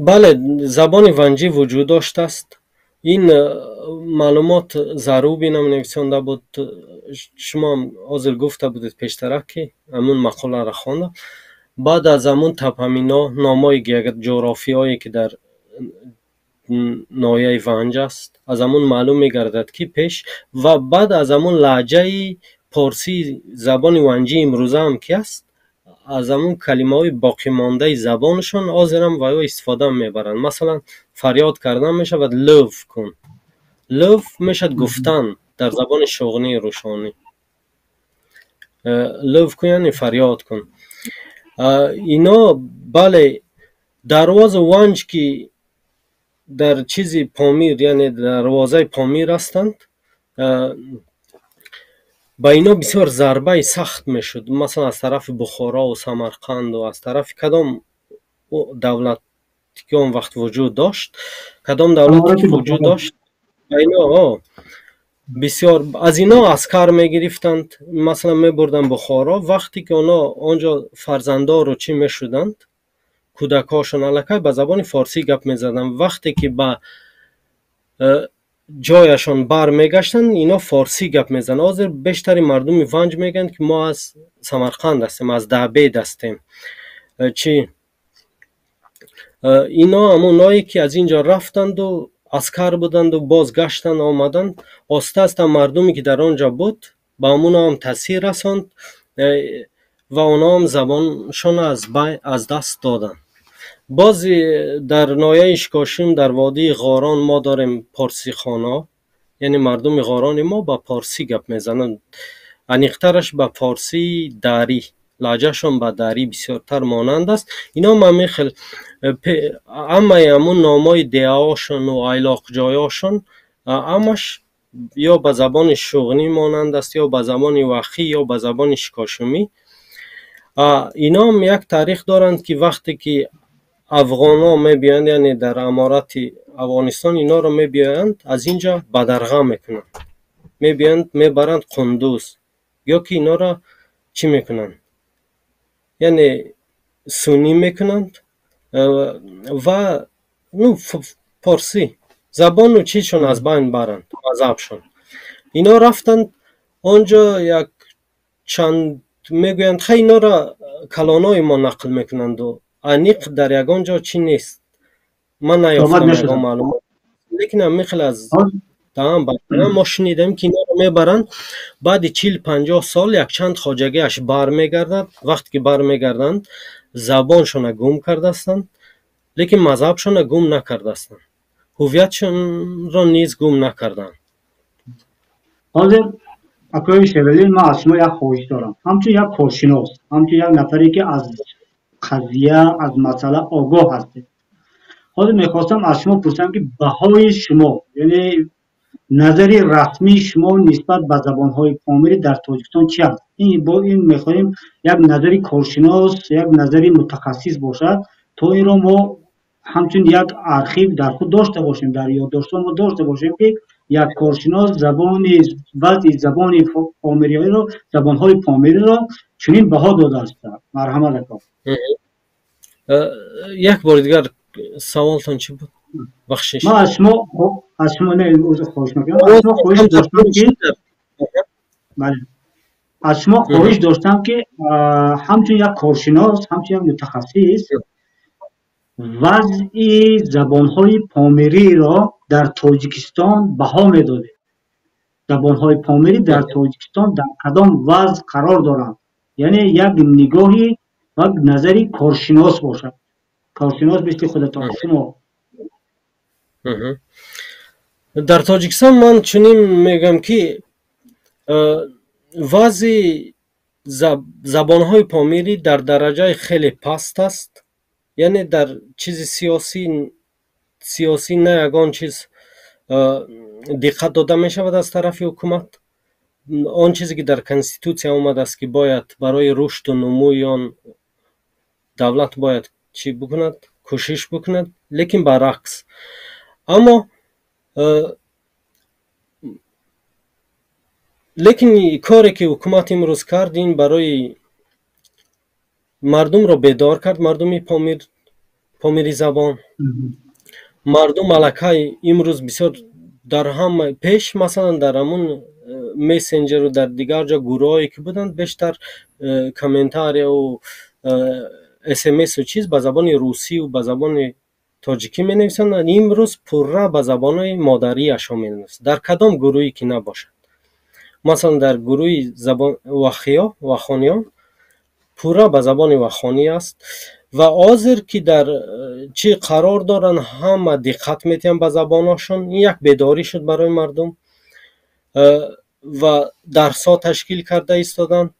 Бале, забони ванҷӣ вуҷуд доштааст. Ин маълумот Зарубинам нависонда буд. Шумоам ҳозир гуфта будед пештарак, ки ҳамун мақоларо хондам. Баъд аз ҳамун топонимҳо, номҳои ҷуғрофиёе, ки дар ноҳияи Ванҷ аст, аз ҳамун маълум мегардад, ки пеш ва баъд аз ҳамун лаҳҷаи порсии забони ванҷии имрӯзаам ки аст, аз ҳамун калимаҳои боқимондаи забонашон ҳозирам ва ё истифода мебаранд. Масалан, фарёд кардан мешавад лӯв кун, лӯв мешавад гуфтан дар забони шуғнии рӯшонӣ, лӯв кун яъне фарёд кун. Ино, бале, дарвозу Ванҷ, ки дар чизи Помир, яъне дарвозаи Помир ҳастанд, ба ино бисёр зарбаи сахт мешуд. Масалан, аз тарафи Бухорову Самарқанду аз тарафи кадом давлат, ки он вақт вуҷуд дошт, кадом давлате ки вуҷуд дошт, ба ино бисёр аз ино аскар мегирифтанд, масалан, мебурданд Бухоро. Вақте ки онҳо он ҷо фарзандору чӣ мешуданд, кӯдакҳошон аллакай ба забони форсӣ гап мезаданд. Вақте ки ба ҷояшон бармегаштанд, ино форсӣ гап мезананд. Ҳозир бештари мардуми Ванҷ мегӯянд, ки мо аз Самарқанд ҳастем, аз Даъбед ҳастем. Чӣ ино ҳамоное, ки аз ин ҷо рафтанду аскар буданду бозгаштанд, омаданд, оста оста мардуме, ки дар он ҷо буд, ба ҳамоно ҳам таъсир расонд ва онҳоам забоншонро аз даст доданд. Боз дар ноҳияи Ишкошим, дар водии Ғорон мо дорем порсихонаҳо, яъне мардуми ғорони мо ба порсӣ гап мезананд, аниқтараш ба форсии дарӣ, лаҳҷашон ба дарӣ бисёртар монанд аст. Ино ҳамин хел ҳамаи ҳамун номҳои деҳаҳошону айлоқҷойҳошон ҳамаш ё ба забони шуғнӣ монанд аст, ё ба забони вахӣ, ё ба забони шикошумӣ. Иноам як таърих доранд, ки вақте ки афғонҳо мебиёянд, яъне дар аморати Афғонистон инҳоро мебиёянд, аз ин ҷо бадарға мекунанд, мебиёянд, мебаранд Қундуз, ё ки инҳоро чӣ мекунанд, яъне суннӣ мекунанд ва ну форсӣ забону чизшон аз байн баранд, мазҳабшон. Ино рафтанд он ҷо, як чанд мегӯянд, хай, инора калонои мо нақл мекунанду аниқ дар ягон ҷо чӣ нест, ман наёфтам ягон маълумот, лекин ҳамин хел аз даҳан ба мо шунидем, ки инора мебаранд. Баъди 40-50 сол якчанд хоҷагиаш бармегардад. Вақте ки бармегарданд, забоншона гум кардастанд, лекин мазҳабшона гум накардастанд, ҳуввиятшонро низ гум накарданд. Ҳозир, акои Шералӣ, ман аз шумо як хоҳиш дорам, ҳамчун як коршинос, ҳамчун як нафаре, ки аз қазия, аз масъала огоҳ ҳастед. Ҳозир мехостам аз шумо пурсам, ки баҳои шумо, яъне назари расмии шумо нисбат ба забонҳои помирӣ дар Тоҷикистон чи аст? Бо ин мехоҳем як назари коршинос, як назари мутахассис бошад, то инро мо ҳамчун як архив дар худ дошта бошем, дар ёддоштҳо мо дошта бошем, ки як коршинос забони, вазъи забони помириро, забонҳои помириро чунин баҳо додааст. Марҳамат, ако. Як бори дигар саволтон чӣ буд, бахшиш? Ман аз шумо не, узр хоҳиш мекунам, аз шумо хоҳиш доштам, ки, бале, аз шумо хоҳиш доштам, ки ҳамчун як коршинос, ҳамчун як мутахассис вазъи забонҳои помириро дар Тоҷикистон баҳо медодед. Забонҳои помирӣ дар Тоҷикистон дар кадом вазъ қарор доранд, яъне як нигоҳи ва назари коршинос бошад, коршинос мисли худатон, шумо. Дар Тоҷикистон ман чунин мегӯям, ки вазъи забонҳои помирӣ дар дараҷаи хеле паст аст, яъне дар чизи сиёсӣ на ягон чиз диққат дода мешавад аз тарафи ҳукумат. Он чизе ки дар конститутсия омадааст, ки бояд барои рушду нумӯи он давлат бояд чӣ бикунад, кӯшиш бикунад, лекин баръакс. Аммо лекин коре ки ҳукумат имрӯз кард, ин барои мардумро бедор кард, мардуми Помир, помири забон, мардум аллакай имрӯз бисёр дар ҳама пеш, масалан, дар ҳамун мессенҷеру дар дигар ҷо гурӯҳое ки буданд, бештар комментарияу смсу чиз ба забони русию ба забони тоҷикӣ менависанд. Имрӯз пурра ба забонҳои модариашон менависанд, дар кадом гурӯҳе ки набошад. Масалан, дар гурӯҳи забон вахиё, вахониён пурра ба забони вахонӣ аст. Ва ҳозир ки дар чӣ қарор доранд, ҳама диққат метиҳанд ба забонҳошон. Ин як бедорӣ шуд барои мардум ва дарсҳо ташкил карда истоданд.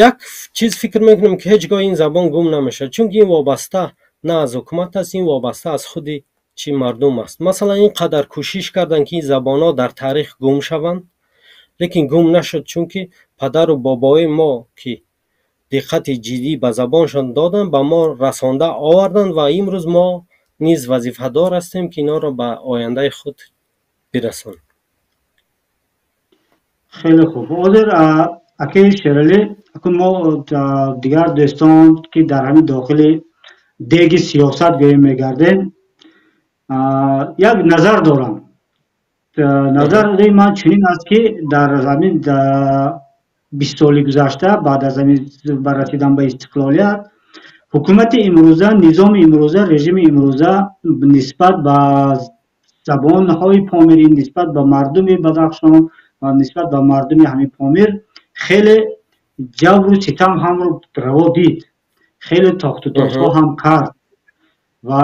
Як чиз фикр мекунам, ки ҳеҷ гоҳ ин забон гум намешавад, чунки ин вобаста на аз ҳукумат аст, ин вобаста аз худи чӣ мардум аст. Масалан, ин қадар кӯшиш карданд, ки ин забонҳо дар таърих гум шаванд, лекин гум нашуд, чунки падару бобои мо, ки диққати ҷиддӣ ба забоншон доданд, ба мо расонда оварданд ва имрӯз мо низ вазифадор ҳастем, ки инҳоро ба ояндаи худ бирасонем. Хеле хуб. Ҳозир, акаи Шералӣ, акун мо дигар дӯстон, ки дар ҳамин дохили деги сиёсат гӯем мегардем, як назар дорам. Назари ман чунин аст, ки дар ҳамин 20 соли гузашта, баъд аз ҳамин расидан ба истиқлолият, ҳукумати имрӯза, низоми имрӯза, режими имрӯза нисбат ба забонҳои помирӣ, нисбат ба мардуми Бадахшон ва нисбат ба мардуми ҳамин Помир хеле ҷавру ситам ҳамро раво дид, хеле тохту тобҳо ҳам кард ва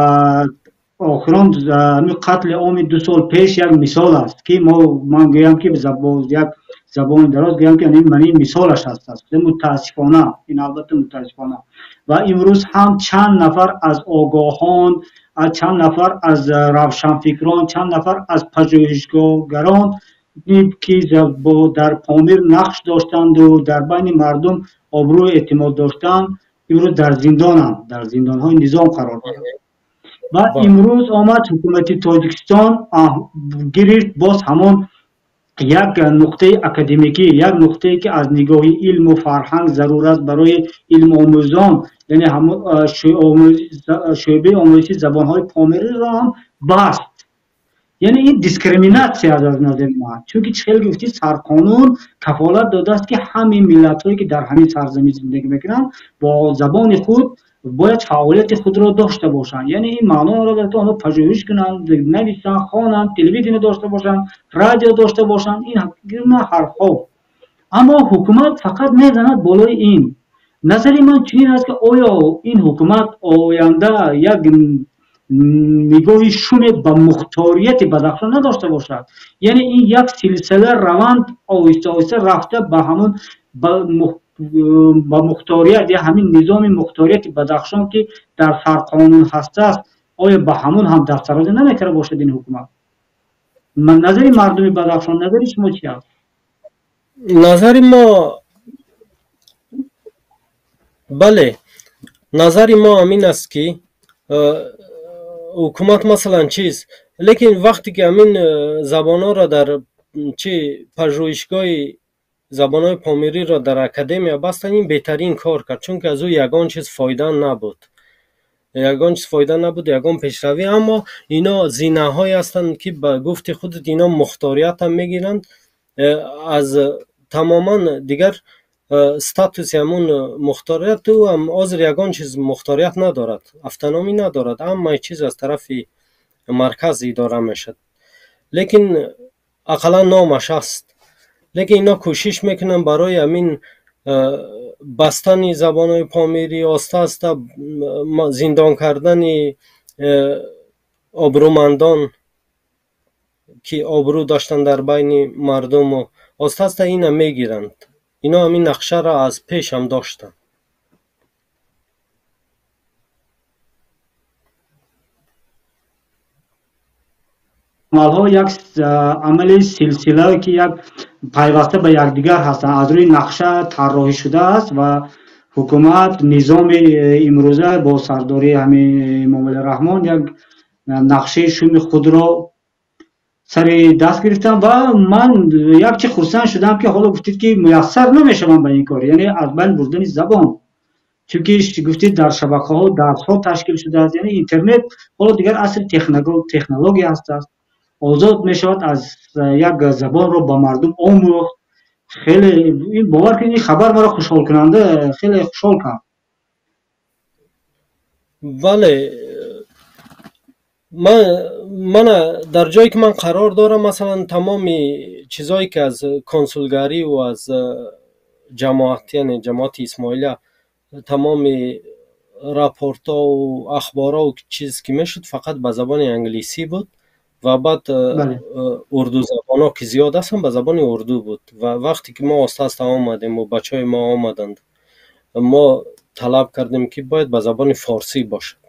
охирон ҳамин қатли оми 2 сол пеш як мисол аст, ки мо, ман гӯям, ки як забони дароз гӯям, ки ман ин мисолаш аст. Мутаассифона, ин албатта мутаассифона. Ва имрӯз ҳам чанд нафар аз огоҳон, чанд нафар аз равшанфикрон, чанд нафар аз пажӯҳишгарон ки дар Помир нақш доштанду дар байни мардум обрӯи эътимод доштанд, имрӯз дар зиндонанд, дар зиндонҳои низом қарор доранд. Ва имрӯз омад ҳукумати Тоҷикистон гирифт боз ҳамон як нуқтаи академикӣ, як нуқтае ки аз нигоҳи илму фарҳанг зарур аст барои илмомӯзон, яъне шӯъбаи омӯзиши забонҳои помириро ҳам баст. Яъне ин дискриминатсия аст аз назари ман, чунки чӣ хеле гуфтӣ, сарқонун кафолат додааст, ки ҳамин миллатҳое ки дар ҳамин сарзамин зиндагӣ мекунанд, бо забони худ бояд фаъолияти худро дошта бошанд. Яъне ин маъно дорад, ки онҳо пажӯҳиш кунанд, нависанд, хонанд, телевидение дошта бошанд, радио дошта бошанд, ин ҳарфҳо. Аммо ҳукумат фақат мезанад болои ин. Назари ман чунин аст, ки оё ин ҳукумат оянда як нигоҳи шуме ба мухторияти Бадахшон надошта бошад? Яъне ин як силсила раванд оҳиста оҳиста рафта ба ҳамон ба мухторият ё ҳамин низоми мухторияти Бадахшон, ки дар сарқонун ҳастааст, оё ба ҳамон ҳам дастдарозӣ намекарда бошад ин ҳукумат? Назари мардуми Бадахшон, назари шумо чи аст? Назари мо, бале, назари мо ҳамин аст, ки ҳукумат масалан чиз, лекин вақте ки ҳамин забонҳоро дар чи пажӯҳишгоҳи забонҳои помириро дар академия бастанд, ин беҳтарин кор кард, чунки аз ӯ ягон чиз фоида набуд, ягон чиз фоида набуд, ягон пешравӣ. Аммо ино зинаҳое ҳастанд, ки ба гуфти худат ино мухториятам мегиранд, аз тамоман дигар статуси ҳамун мухторият ӯ ҳам ҳозир ягон чиз мухторият надорад, автономӣ надорад, ҳамаи чиз аз тарафи марказ идора мешавад, лекин ақаллан номаш аст. Лекин ино кӯшиш мекунанд барои ҳамин бастани забонҳои помирӣ, оста оста зиндон кардани обрӯмандон, ки обрӯ доштанд дар байни мардуму, оста оста ина мегиранд. Ино ҳамин нақшаро аз пеш ҳам доштанд. Амалҳо як амали силсила, ки як пайваста ба якдигар ҳастанд, аз рӯи нақша тарроҳӣ шудааст ва ҳукумат, низоми имрӯза бо сардории ҳамин Эмомалӣ Раҳмон як нақшаи шуми худро сари даст гирифтам. Ва ман якчи хурсанд шудам, ки ҳоло гуфтед, ки муяссар намешавам ба ин кор, яъне аз байн бурдани забон, чунки гуфтед дар шабакаҳо дарсҳо ташкил шудааст, яъне интернет ҳоло дигар асри технология ҳастааст, озод мешавад аз як забонро ба мардум омӯхт. Хеле ин бовар кунед, ин хабар маро хушҳолкунанда, хеле хушҳол кард. Бале, мана дар ҷое ки ман қарор дорам, масалан тамоми чизҳое ки аз консулгарӣ ва аз ҷамоат, яъне ҷамоати Исмоилия, тамоми рапортҳову ахборҳову чиз ки мешуд, фақат ба забони англисӣ буд ва баъд урдузабонҳо ки зиёд ҳастанд, ба забони урду буд. Ва вақте ки мо оста оста омадем ва бачаҳои мо омаданд, мо талаб кардем, ки бояд ба забони форсӣ бошад,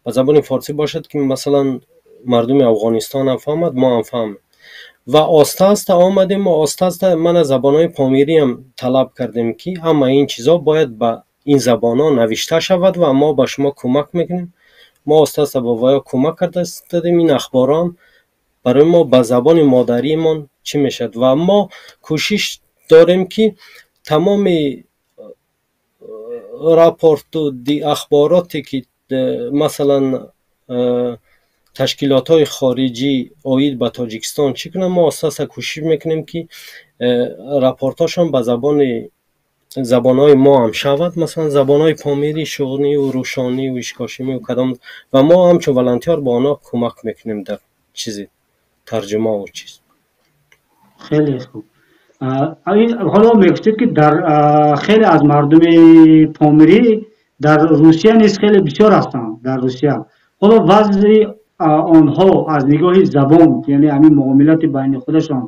ба забони форсӣ бошад, ки масалан мардуми Афғонистон ҳам фаҳмад, мо ҳам фаҳмем. Ва оста оста омадем ва оста оста мана забонҳои помирӣ ҳам талаб кардем, ки ҳама ин чизҳо бояд ба ин забонҳо навишта шавад ва мо ба шумо кӯмак мекунем. Мо оста оста ба ваё кӯмак карда истодем. Ин ахборҳо ҳам барои мо ба забони модариимон чӣ мешавад ва мо кӯшиш дорем, ки тамоми рапорту ахбороте ки масалан ташкилотҳои хориҷӣ оид ба Тоҷикистон чӣ кунанд, мо оста оста кӯшиш мекунем, ки рапортҳошон ба забонҳои мо ҳам шавад, масалан забонҳои помирӣ, шуғниву рӯшониву ишкошимиву кадом, ва мо ҳамчун волонтёр ба онҳо кӯмак мекунем дар чизи тарҷумаву чиз. Хеле хуб. Ҳоло мегуфтед, ки дар хеле аз мардуми помирӣ дар Русия низ хеле бисёр ҳастанд дар Русия. Ҳоло вазъи онҳо аз нигоҳи забон, яъне ҳамин муомилати байни худашон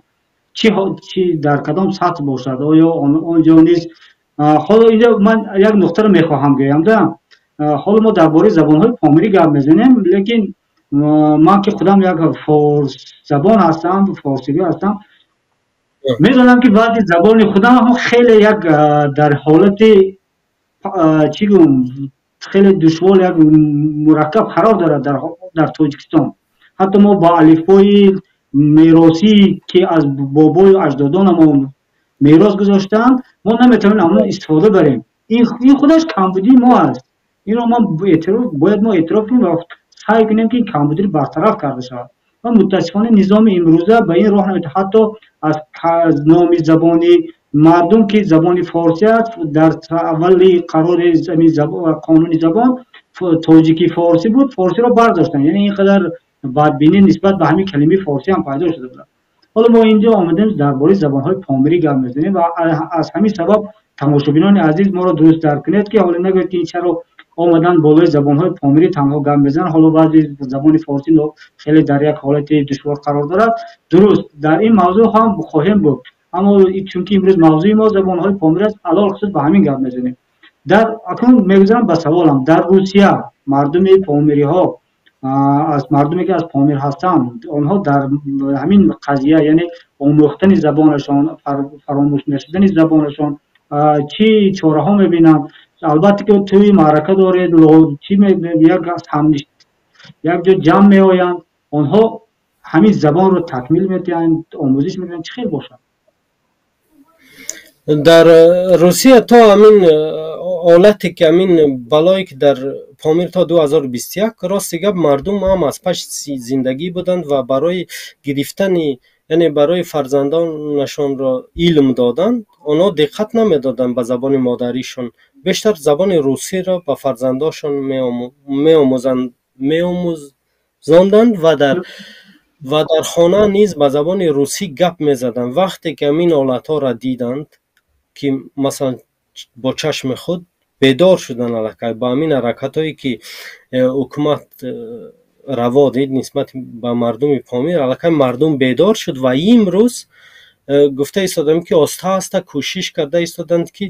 чӣ дар кадом сатҳ бошад? Оё он ҷо низ ҳоло инҷо ман як нуқтаро мехоҳам гӯям да, ҳоло мо дар бораи забонҳои помирӣ гап мезанем, лекин ман ки худам як форсзабон ҳастам, форсигӯ ҳастам. Медонам, ки баъди забони худам ҳам хеле як дар ҳолати чӣ гӯм, хеле душвор, як мураккаб қарор дорад дар Тоҷикистон. Ҳатто мо бо алифбои меросӣ, ки аз бобою аҷдодонамон мерос гузоштаанд, мо наметавонем ҳамон истифода барем. Ин худаш камбудии мо аст. Инро мо бояд мо эътироф кунем ва саъй кунем, ки ин камбудиро бартараф карда шавад. Ва мутаассифона низоми имрӯза ба ин роҳ наметавонад. Ҳатто аз номи забони мардум, ки забони форсӣ аст, дар аввали қарори қонуни забон тоҷики форсӣ буд, форсиро бардоштанд. Яъне ин қадар бадбинӣ нисбат ба ҳамин калимаи форсӣ ҳам пайдо шуда буд. Ҳоло мо инҷо омадем, дар бораи забонҳои помирӣ гап мезанем ва аз ҳамин сабаб, тамошобинони азиз, моро дуруст дарк кунед, ки ҳоло нагӯед, ки ин чаро омадан болои забонҳои помирӣ танҳо гап мезананд, ҳоло баъди забони форсӣ хеле дар як ҳолати душвор қарор дорад. Дуруст, дар ин мавзӯъ ҳам хоҳем буд, аммо чунки имрӯз мавзӯи мо забонҳои помирӣ аст, алалхусус ба ҳамин гап мезанем. Дар акнун мегузарам ба саволам. Дар Русия мардуми помириҳо, аз мардуме, ки аз Помир ҳастанд, онҳо дар ҳамин қазия, яъне омӯхтани забонашон, фаромӯш нашудани забонашон, чӣ чораҳо мебинанд? Албатта, ки тӯи маърака доред, чӣ, як ҷо ҷамъ меоянд, онҳо ҳамин забонро такмил медиҳанд, омӯзиш медиҳанд, чӣ хел бошад? Дар Русия то ҳамин ҳолате, ки ҳамин балое, ки дар Помир то 2021, рости гап, мардум ҳам аз пашти зиндагӣ буданд ва барои гирифтани, яъне барои фарзандонашонро илм додан, онҳо диққат намедоданд ба забони модаришон, бештар забони русиро ба фарзандошон меомӯзонданд ва дар хона низ ба забони русӣ гап мезаданд. Вақте ки ҳамин ҳолатҳоро диданд, ки масалан бо чашми худ бедор шуданд, аллакай ба ҳамин ҳаракатҳое, ки ҳукумат раво дид нисбат ба мардуми Помир, аллакай мардум бедор шуд ва имрӯз гуфта истодам, ки оста оста кӯшиш карда истоданд, ки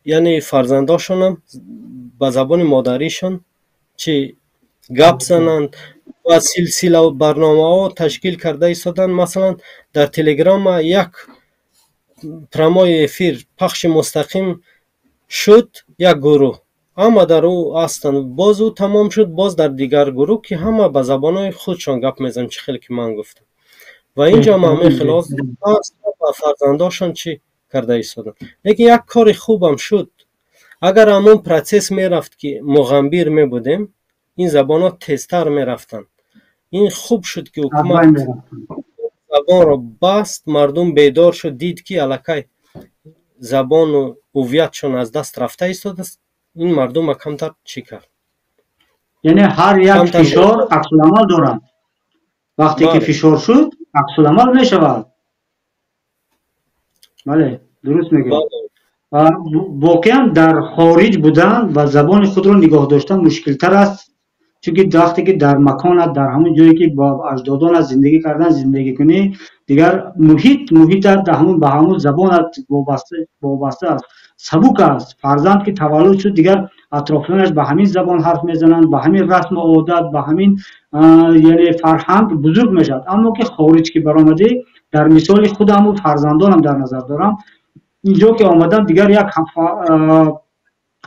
яъне фарзандошонам ба забони модаришон чӣ гап зананд ва силсила барномаҳо ташкил карда истоданд. Масалан, дар Телеграма як прямой эфир, пахши мустақим шуд, як гурӯҳ ҳама дар ӯ ҳастанд. Боз ӯ тамом шуд, боз дар дигар гурӯҳ, ки ҳама ба забонҳои худшон гап мезананд, чӣ хеле ки ман гуфтам. Ва инҷо ҳам ҳамин хел ба фарзандошон чӣ карда истоданд. Лекин як кори хубам шуд. Агар ҳамон процесс мерафт, ки муғамбир мебудем, ин забонҳо тезтар мерафтанд. Ин хуб шуд, ки ҳукумат забонро баст, мардум бедор шуд, дид, ки аллакай забону ҳуввиятшон аз даст рафта истодааст. Ин мардума камтар чӣ кард. Яъне ҳар як фишор аксуламал дорад. Вақте ки фишор шуд, аксуламал мешавад. Бале, дуруст мегӯед. Воқеан, дар хориҷ будан ва забони худро нигоҳ доштан мушкилтар аст, чунки вақте ки дар маконат, дар ҳамон ҷое, ки бо аҷдодонат зиндагӣ кардан, зиндагӣ кунӣ, дигар муҳит муҳитат ба ҳамон забонат вобаста аст, сабук аст. Фарзанд ки таваллуд шуд, дигар атрофиёнаш ба ҳамин забон ҳарф мезананд, ба ҳамин расму одат, ба ҳамин, яъне фарҳанг бузург мешавад. Аммо ки хориҷ ки баромадӣ, дар мисоли худаму фарзандонам дар назар дорам, инҷо ки омадам, дигар як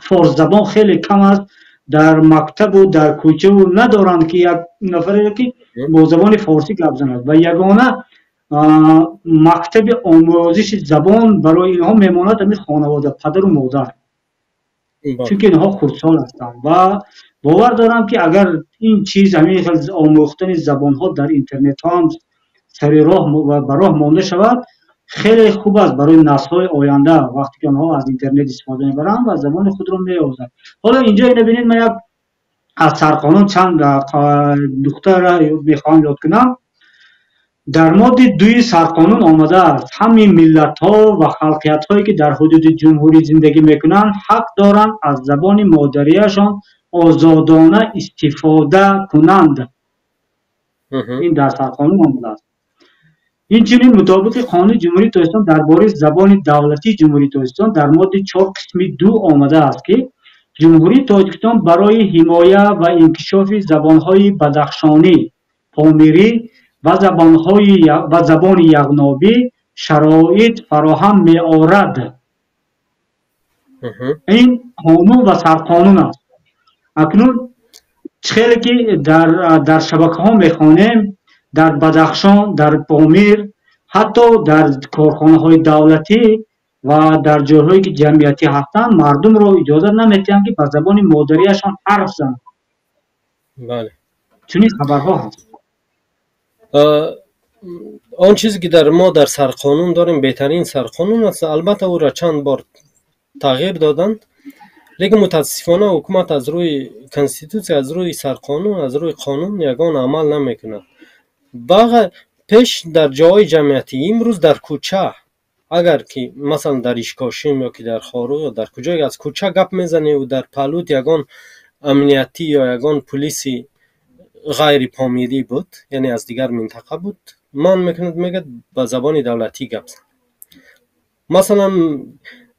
форсзабон хеле кам аст. Дар мактабу дар кӯчаву надоранд, ки як нафаре ки бо забони форсӣ гап занад. Ва ягона мактаби омӯзиши забон барои инҳо мемонад ҳамин хонавода, падару модар, чунки инҳо хурдсол ҳастанд. Ва бовар дорам, ки агар ин чиз, ҳамин хел омӯхтани забонҳо дар интернетҳо ҳам сари роҳ ва ба роҳ монда шавад, хеле хуб аст барои наслҳои оянда, вақте ки онҳо аз интернет истифода мебаранд ва забони худро меомӯзанд. Ҳоло инҷо ина бинед, ман як аз сарқонун чанд нуқтаро мехоҳам ёд кунам. Дар моддаи дуи сарқонун омадааст: ҳамин миллатҳо ва халқиятҳое, ки дар ҳудуди ҷумҳурӣ зиндагӣ мекунанд, ҳақ доранд аз забони модариашон озодона истифода кунанд. Ин дар сарқонун омадааст. Инчунин, мутобиқи Қонуни Ҷумҳурии Тоҷикистон дар бораи забони давлатии Ҷумҳурии Тоҷикистон, дар моддаи 4 қисми 2 омадааст, ки Ҷумҳурии Тоҷикистон барои ҳимоя ва инкишофи забонҳои бадахшонӣ, помирӣ ва забони яғнобӣ шароит фароҳам меорад. Ин қонун ва сарқонун аст. Акнун хеле ки дар шабакаҳо мехонем, дар Бадахшон, дар Помир, ҳатто дар корхонаҳои давлатӣ ва дар ҷойҳое ки ҷамъиятӣ ҳастанд, мардумро иҷозат намедиҳанд, ки ба забони модариашон ҳарф зананд. Чунин хабарҳо ҳаст. Он чизе ки дар мо дар сарқонун дорем, беҳтарин сарқонун аст. Албатта ӯро чанд бор тағйир доданд, лекин мутаассифона ҳукумат аз рӯи конститутсия, аз рӯи сарқонун, аз рӯи қонун ягон амал намекунад. Пеш дар ҷойҳои ҷамъиятӣ, имрӯз дар кӯча, агар ки масалан дар Ишкошим ё ки дар Хоруғ ё дар куҷое аз кӯча гап мезаневу дар паҳлӯт ягон амниятӣ ё ягон пулиси ғайри помирӣ буд, яъне аз дигар минтақа буд, ман мекунад, мегӯяд ба забони давлатӣ гап зан. Масалан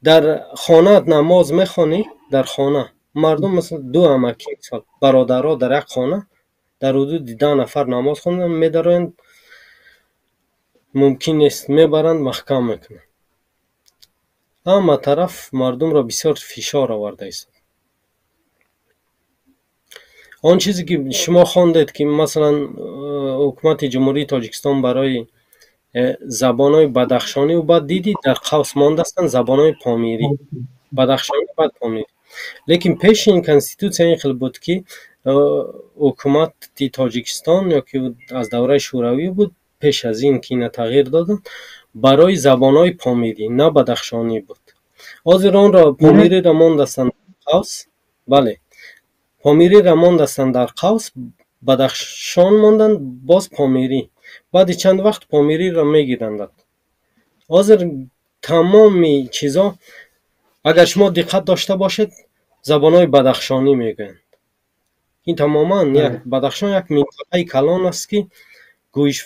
дар хонаат намоз мехонӣ, дар хона мардум масалан ду амакӣ, мисол бародаро дар як хона дар ҳудуди 10 нафар намоз хондан медароянд, мумкин нест, мебаранд, маҳкам мекунанд. Ҳама тараф мардумро бисёр фишор оварда истод. Он чизе ки шумо хондед, ки масалан ҳукумати Ҷумҳурии Тоҷикистон барои забонҳои бадахшонӣ, баъд дидӣ дар қавс мондастанд забонҳои помирӣ, бадахшонӣ, баъд помирӣ. Лекин пеши ин конститутсия ин хел буд, ки ҳукумати Тоҷикистон ё ки аз давраи Шӯравӣ буд, пеш аз ин ки ина тағйир доданд, барои забонҳои помирӣ, на бадахшонӣ буд. Ҳозир онро помириро мондастанд қавс, бале, помириро мондастанд дар қавс, бадахшон монданд, боз помирӣ. Баъди чанд вақт помириро мегиранд. Ҳозир тамоми чизо, агар шумо диққат дошта бошед, забонҳои бадахшонӣ мегӯянд. Ин тамоман як Бадахшон як минтақаи калон аст, ки гӯиш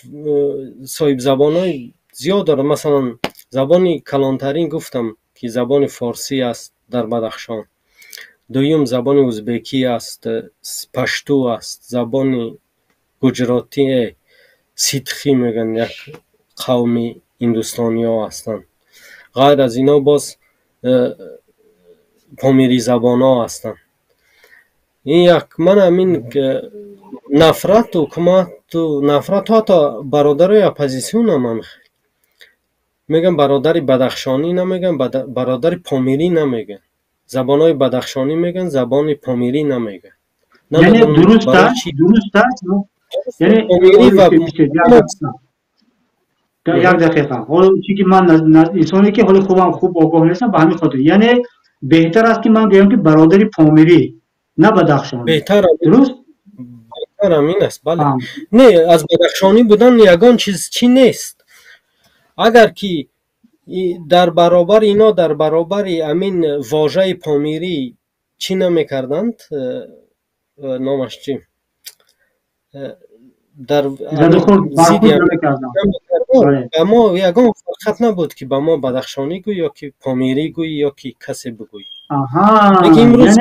соҳибзабонҳои зиёд дорад. Масалан забони калонтарин гуфтам, ки забони форсӣ аст дар Бадахшон, дуюм забони узбекӣ аст, пашту аст, забони гуҷротӣ, ситхӣ мегӯянд, як қавми ҳиндустониҳо ҳастанд. Ғайр аз ино боз помиризабонҳо ҳастанд. Ин як ман ҳамин нафрат ҳукумату нафрат ҳатто бародарои оппозитсионам ҳам мегӯянд, бародари бадахшонӣ намегӯянд, бародари помирӣ намегӯянд, забонҳои бадахшонӣ мегӯянд, забони помирӣ намегӯянд. Яъне дуруст аст, дуруст аст. Яъне як дақиқа, ҳоло чӣ ки ман инсоне ки ҳоли хубам хуб огоҳ нестам, ба ҳамин хотир яъне беҳтар аст, ки ман гӯям, ки бародари помирӣ, на бадахшонӣ. Беҳтар дуруст? Беҳтар ҳамин аст, бале. Не, аз бадахшонӣ будан ягон чиз чӣ нест. Агар ки дар баробари ино, дар баробари ҳамин вожаи помирӣ чӣ намекарданд, номаш чӣ, дар ба мо ягон фарқат набуд, ки ба мо бадахшонӣ гӯй ё ки помирӣ гӯй ё ки касе бигӯй. Лекин имрӯз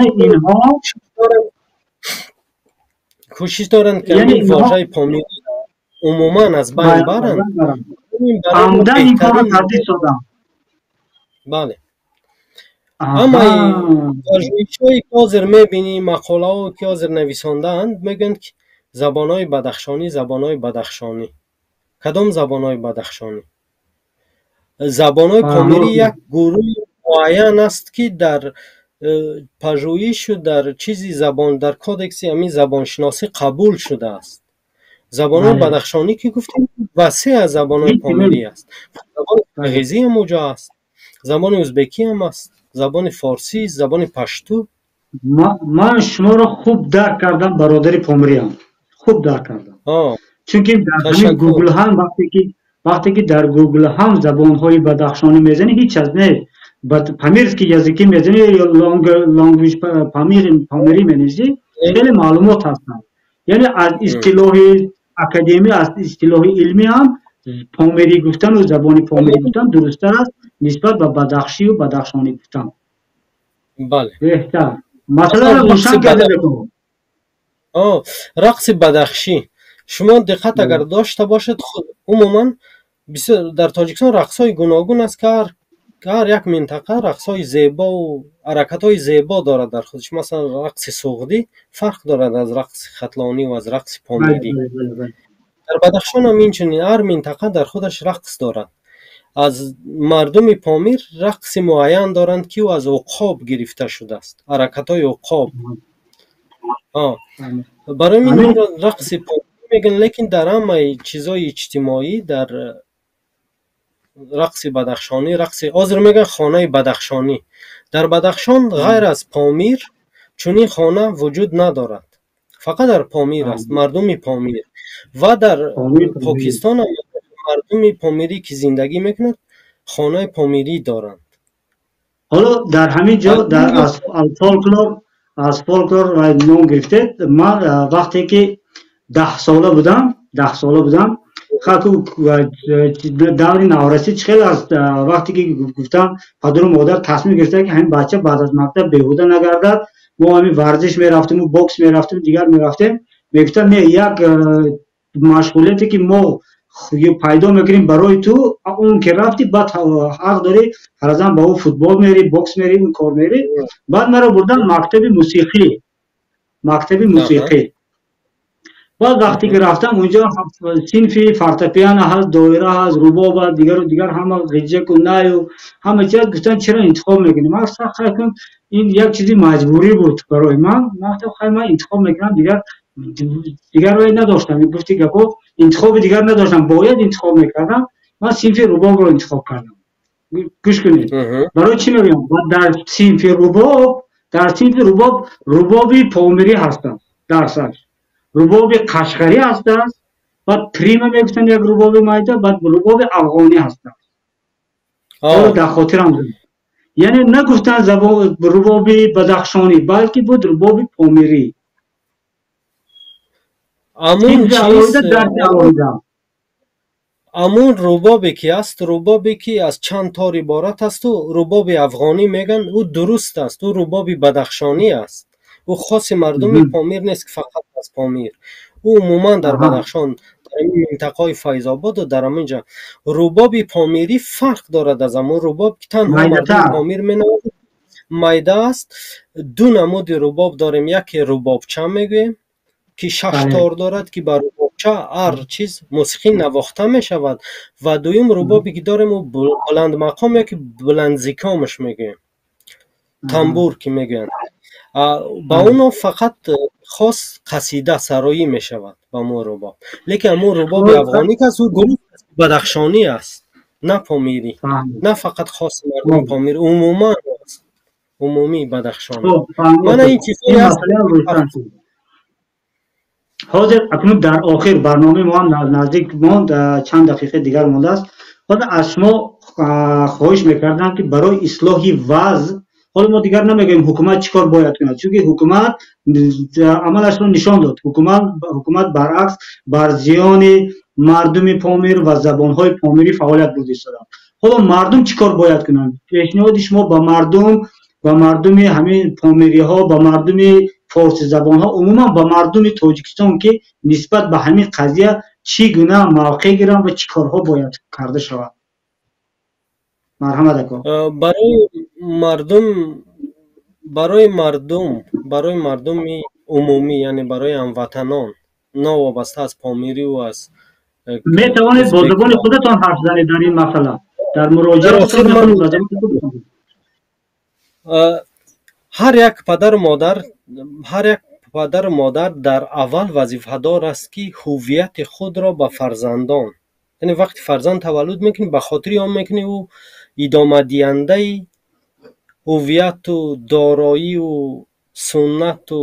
кӯшиш доранд, ки ҳамин вожаи помирӣ умуман аз байн баранд. Амдан ин корро тартиб додам. Бале, ҳамаи пажӯҳишҳое ки ҳозир мебинӣ, мақолаҳое ки ҳозир нависондаанд, мегӯянд, ки забонҳои бадахшонӣ, забонҳои бадахшонӣ. Кадом забонҳои бадахшонӣ? Забонҳои помирӣ як гурӯҳи муайян аст, ки дар пажӯҳишу дар чизи забон, дар кодекси ҳамин забоншиносӣ қабул шудааст. Забонҳои бадахшонӣ ки гуфтем, васеъ аз забонҳои помирӣ аст. Забони қирғизӣ ҳам уҷо аст, забони узбекӣ ҳам аст, забони форсӣ, забони пашту. Ман шуморо хуб дарк кардам, бародари помириам, хуб дарк кардам, чунки дар ҳамин Гугл ҳам вақте ки дар Гугл ҳам забонҳои бадахшонӣ мезанӣ, ҳеҷ чиз не, памирский языки мезанӣ ё language памир, помирӣ менависӣ, хеле маълумот ҳастанд. Яъне аз истилоҳи академӣ, аз истилоҳи илмӣ ҳам помирӣ гуфтану забони помирӣ гуфтан дурусттар аст нисбат ба бадахшию бадахшонӣ гуфтан. Бале. Беҳтар масъаларо равшан карда бикун. Рақси бадахшӣ, Шумо диққат агар дошта бошед, умуман дар Тоҷикистон рақсҳои гуногун аст, ки ҳар як минтақа рақсҳои зебову ҳаракатҳои зебо дорад дар худаш. Масалан, рақси суғдӣ фарқ дорад аз рақси хатлонӣ ва аз рақси помирӣ. Дар Бадахшон ҳам инчунин ҳар минтақа дар худаш рақс дорад. Аз мардуми Помир рақси муайян доранд, ки ӯ аз уқоб гирифта шудааст, ҳаракатҳои уқоб. Барои мин рақси Помир мегӯянд, лекин дар ҳамаи чизҳои иҷтимоӣ дар рақси бадахшонӣ, рақси ҳозир мегӯянд хонаи бадахшонӣ. Дар Бадахшон ғайр аз Помир чунин хона вуҷуд надорад, фақат дар Помир аст, мардуми Помир. Ва дар Покистон ҳам мардуми помирӣ ки зиндагӣ мекунад, хонаи помирӣ доранд. Ҳоло дар ҳамин ҷо аз фолклор ном гирифтед. Ман вақте ки 10 сола будам, даври наврасӣ чӣ хел аст, вақте ки гуфтам, падару модар тасмим гирифтанд, ки ҳамин бача баъд аз мактаб беҳуда нагардад. Мо ҳамин варзиш мерафтему бокс мерафтем, дигар мерафтем. Мегуфтанд: не, як машғулияте ки мо пайдо мекунем барои ту, он ки рафти, баъд ҳақ дорӣ, фарзан, ба ӯ футбол мери, бокс мери, он кор мери. Баъд маро бурдан мактаби мусиқӣ. Баъд вақте ки рафтам, унҷо синфи фортепиано ҳаст, доира ҳаст, рубоб аст, дигару дигар, ҳама ғиҷҷаку найу ҳама чиз. Гуфтанд: чаро интихоб мекунӣ? Ман гуфтам: хай кун, ин як чизи маҷбурӣ буд барои ман. Ман гуфтам: хай, ман интихоб мекунам, дигар роҳе надоштам. Гуфти гапо, интихоби дигар надоштам, бояд интихоб мекардам. Ман синфи рубобро интихоб кардам. Гӯш кунед, барои чӣ мегӯям. Дар синфи рубоб рубоби помирӣ ҳастанд, дарсаш рубоби қашғарӣ ҳастааст, баъд прима мегуфтанд, як рубоби майда, баъд рубоби афғонӣ ҳастааст. Дар хотирам, яъне нагуфтанд рубоби бадахшонӣ, балки буд рубоби помирӣ. Амун рубобе ки аст, рубобе ки аз чанд тор иборат асту рубоби афғонӣ мегӯянд, ӯ дуруст аст, ӯ рубоби бадахшонӣ аст. Ӯ хоси мардуми Помир нест, ки фақат аз Помир. Ӯ умуман дар Бадахшон, дар ин минтақаҳои Файзободу дар ҳамин ҷа. Рубоби помирӣ фарқ дорад аз ҳамон рубоб, ки танҳо мардуми Помир менавозад, майда аст. Ду намуди рубоб дорем: яке рубобча мегӯем, ки шаш тор дорад, ки ба рубобча ҳар чиз мусиқӣ навохта мешавад, ва дуюм рубобе ки дорем, ӯ баландмақом ё ки баландзикомаш мегӯем, тамбур ки мегӯянд. Ба оно фақат хос қасида сароӣ мешавад ба ҳамон рубоб. Лекин ҳамон рубоби афғонӣ ки аст, ӯ дуруст бадахшонӣ аст, на помирӣ, на фақат хоси мардуми Помир, умуман умумии Бадахшон. Мана ин чизҳое аст. Ҳозир акнун дар охир барномаи мо ҳам наздик монд, чанд дақиқаи дигар мондааст. Ҳозир аз шумо хоҳиш мекардам, ки барои ислоҳи вазъ, ҳоло мо дигар намегӯем ҳукумат чӣ кор бояд кунад, чунки ҳукумат амалашро нишон дод. Ҳукумат баръакс бар зиёни мардуми Помир ва забонҳои помирӣ фаъолият бурда истоданд. Ҳоло мардум чӣ кор бояд кунанд? Пешниҳоди шумо ба мардум, ба мардуми ҳамин помириҳо, ба мардуми форсизабонҳо, умуман ба мардуми Тоҷикистон, ки нисбат ба ҳамин қазия чӣ гуна мавқеъ гиранд ва чӣ корҳо бояд карда шавад? Марҳамат, ако. Барои мардуми умумӣ, яъне барои ҳамватанон, новобаста аз помириву аз Метавонед бо забони худатон ҳарф занед дар ин масъала, дар муроҷиат. Ҳар як падару модар дар аввал вазифадор аст, ки ҳуввияти худро ба фарзандон, яъне вақте фарзанд таваллуд мекунӣ, ба хотири он мекунӣ, ӯ идомадиҳандаи ҳуввияту дороиву суннату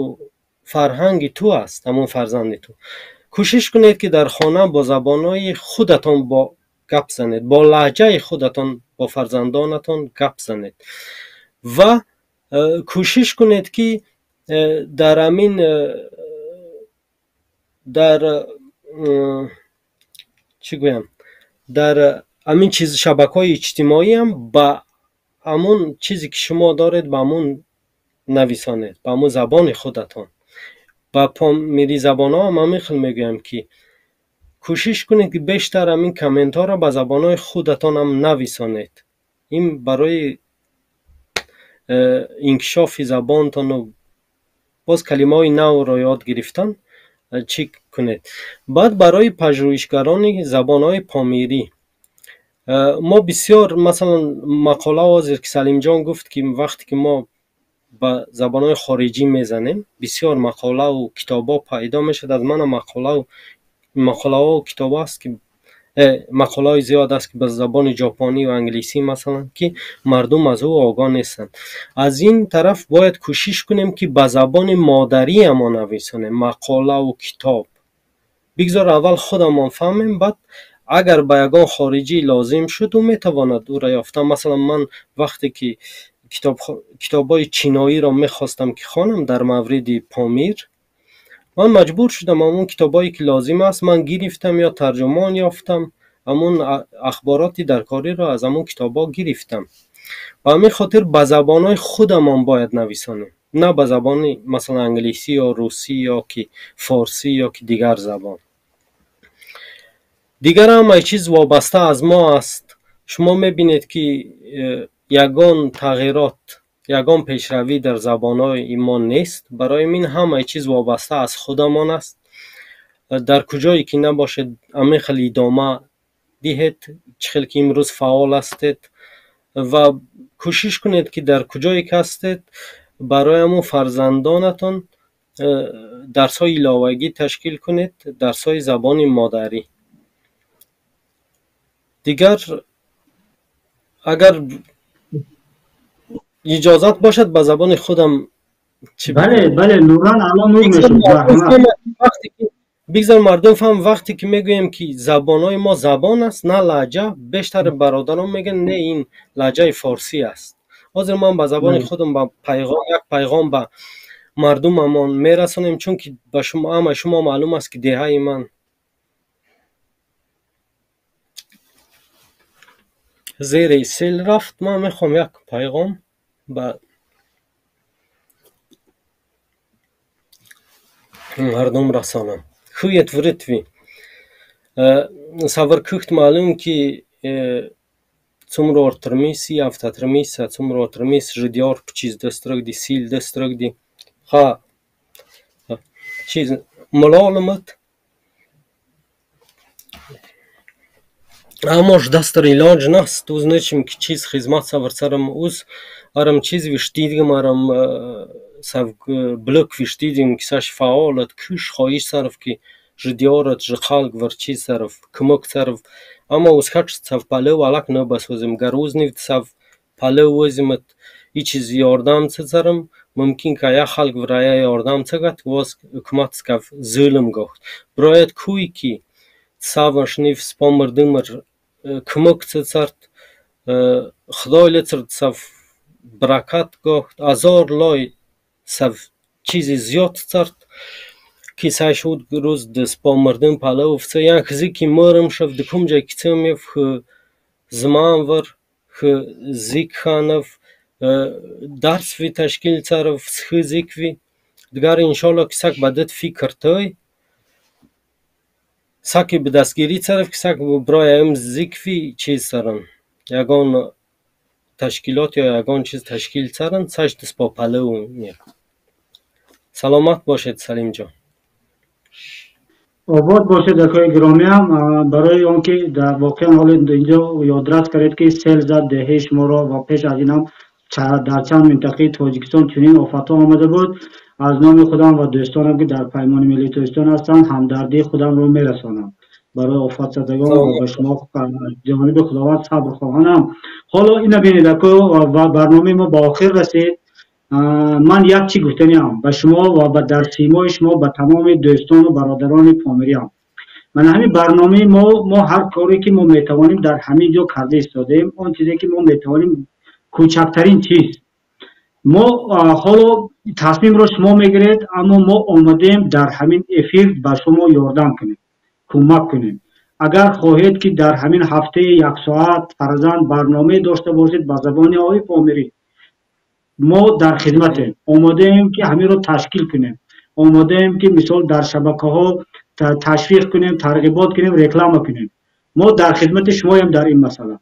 фарҳанги ту аст. Ҳамон фарзанди ту. Кӯшиш кунед, ки дар хона бо забонҳои худатон бо гап занед, бо лаҳҷаи худатон бо фарзандонатон гап занед ва кӯшиш кунед, ки дар ҳамин дар чӣ гӯям, дар ҳамин чиз шабакаҳои иҷтимоиам ба ҳамон чизе ки шумо доред, ба ҳамон нависонед, ба ҳамон забони худатон. Ба помиризабонҳоам ҳамин хел мегӯям, ки Кӯшиш кунед, ки бештар ҳамин комментҳоро ба забонҳои худатон ҳам нависонед. Ин барои инкишофи забонтону боз калимаҳои навро ёд гирифтан чӣ кунед. Баъд барои пажӯҳишгарони забонҳои помирӣ мо бисёр, масалан, мақола ҳозир ки Салимҷон гуфт, ки вақте ки мо ба забонҳои хориҷӣ мезанем, бисёр мақолаву китобҳо пайдо мешавад. Аз мана мақолаҳо китобҳо аст, ки мақолаҳои зиёд аст, ки ба забони ҷопонӣ ва англисӣ, масалан, ки мардум аз ӯ огоҳ нестанд. Аз ин тараф бояд кӯшиш кунем, ки ба забони модариамон нависонем мақолаву китоб. Бигзор аввал худамон фаҳмем, баъд агар ба ягон хориҷӣ лозим шуд, ӯ метавонад ӯро ёфта. Масалан, ман вақте ки китобҳои чиноиро мехостам, ки хонам дар мавриди Помир, ман маҷбур шудам ҳамон китобҳое ки лозим аст, ман гирифтам ё тарҷумон ёфтам, ҳамон ахбороти даркориро аз ҳамон китобҳо гирифтам. Ба ҳамин хотир ба забонҳои худамон бояд нависонем, на ба забони, масалан, англисӣ ё русӣ ё ки форсӣ ё ки дигар забон. Дигар ҳамаи чиз вобаста аз мо аст. Шумо мебинед, ки ягон тағйирот, ягон пешравӣ дар забонҳои мо нест. Барои ин ҳамаи чиз вобаста аз худамон аст. Дар куҷое ки набошед, ҳамин хел идома диҳед, чӣ хел ки имрӯз фаъол ҳастед, ва кӯшиш кунед, ки дар куҷое ки ҳастед, барои ҳамон фарзандонатон дарсҳои иловагӣ ташкил кунед, дарсҳои забони модарӣ. Дигар агар иҷозат бошад, ба забони худам чӣ? Бале, бале, нуран ало нур мешуд. Бигзор мардум фаҳм, вақте ки мегӯем, ки забонҳои мо забон аст, на лаҳҷа, бештари бародарон мегӯянд, не, ин лаҳҷаи форсӣ аст. Ҳозир ман ба забони худам ба пайғом, як пайғом ба мардумамон мерасонем, чунки ба шумо, ҳамаи шумо маълум аст, ки деҳаи ман зери сел рафт. Ман мехоҳам як пайғом ба мардум расонам. Хует вритви савр кухт маълум, ки цумрор трмиси автотрмиса цумрор трмис жидёр чиз дастрагди сил дастрагди ха чиз мулолимат, амош дастр илоҷ наст. Уз нечим ки чиз хизмат савр сарам уз арам чиз виштидгим, арам сав блок виштидим, ки саш фаъолат куш хоҳиш сарф, ки жидёрат жи халк вар чиз сарф кӯмак сарф, аммо уз хач сав палев алак набасозим. Гар уз нив сав палев озимат и чиз ёрдам царам, мумкин ка я халк врая ёрдам цагат воз ҳукумат скав зулм гохт брояд кӯй, ки саваш нив спомрдымр кӯмак царт, худой лецрт сав баракат гохт, азор лой сав чизи зиёд царт, ки сай шуд рӯз спомрдым палав ца ян хзи ки мырым шав дикумҷа ки цымев хы зманвар хы зикханав дарсви ташкил царав схы зикви. Дигар иншолло, ки сак ба дит фикр той саки ба дастгирӣ царав, ки сак брои зикви чиз саран, ягон ташкилот ё ягон чиз ташкил царан саш диспо палав. Саломат бошед, Салимҷон. Обод бошед, акои гиромиам. Барои он ки дар воқеан ҳоле инҷо ёдрас кардед, ки сел зад деҳаи шуморо ва пеш аз ин ҳам дар чанд минтақаи Тоҷикистон чунин офатҳо омада буд, аз номи худам ва дӯстонам, ки дар Паймони миллии Тоҷикистон ҳастанд, ҳамдардии худамро мерасонам барои офатзадагон ва ба шумо ҷониби Худованд сабр хоҳонам. Ҳоло ина бинед, ако, ва барномаи мо ба охир расид. Ман як чӣ гуфтаниам ба шумо ва ба дар симои шумо ба тамоми дӯстону бародарони помириам. Мана ҳамин барномаи мо, мо ҳар коре ки мо метавонем, дар ҳамин ҷо карда истодаем. Он чизе ки мо метавонем, кӯчактарин чиз. Мо ҳоло тасмимро шумо мегиред, аммо мо омадем дар ҳамин эфир ба шумо ёрдам кунем, кӯмак кунем. Агар хоҳед, ки дар ҳамин ҳафтаи як соат фарзанд барномае дошта бошед ба забони ои помирӣ, мо дар хизматем, омодаем, ки ҳаминро ташкил кунем, омодаем, ки мисол дар шабакаҳо ташвиқ кунем, тарғибот кунем, реклама кунем. Мо дар хидмати шумоем дар ин масъала.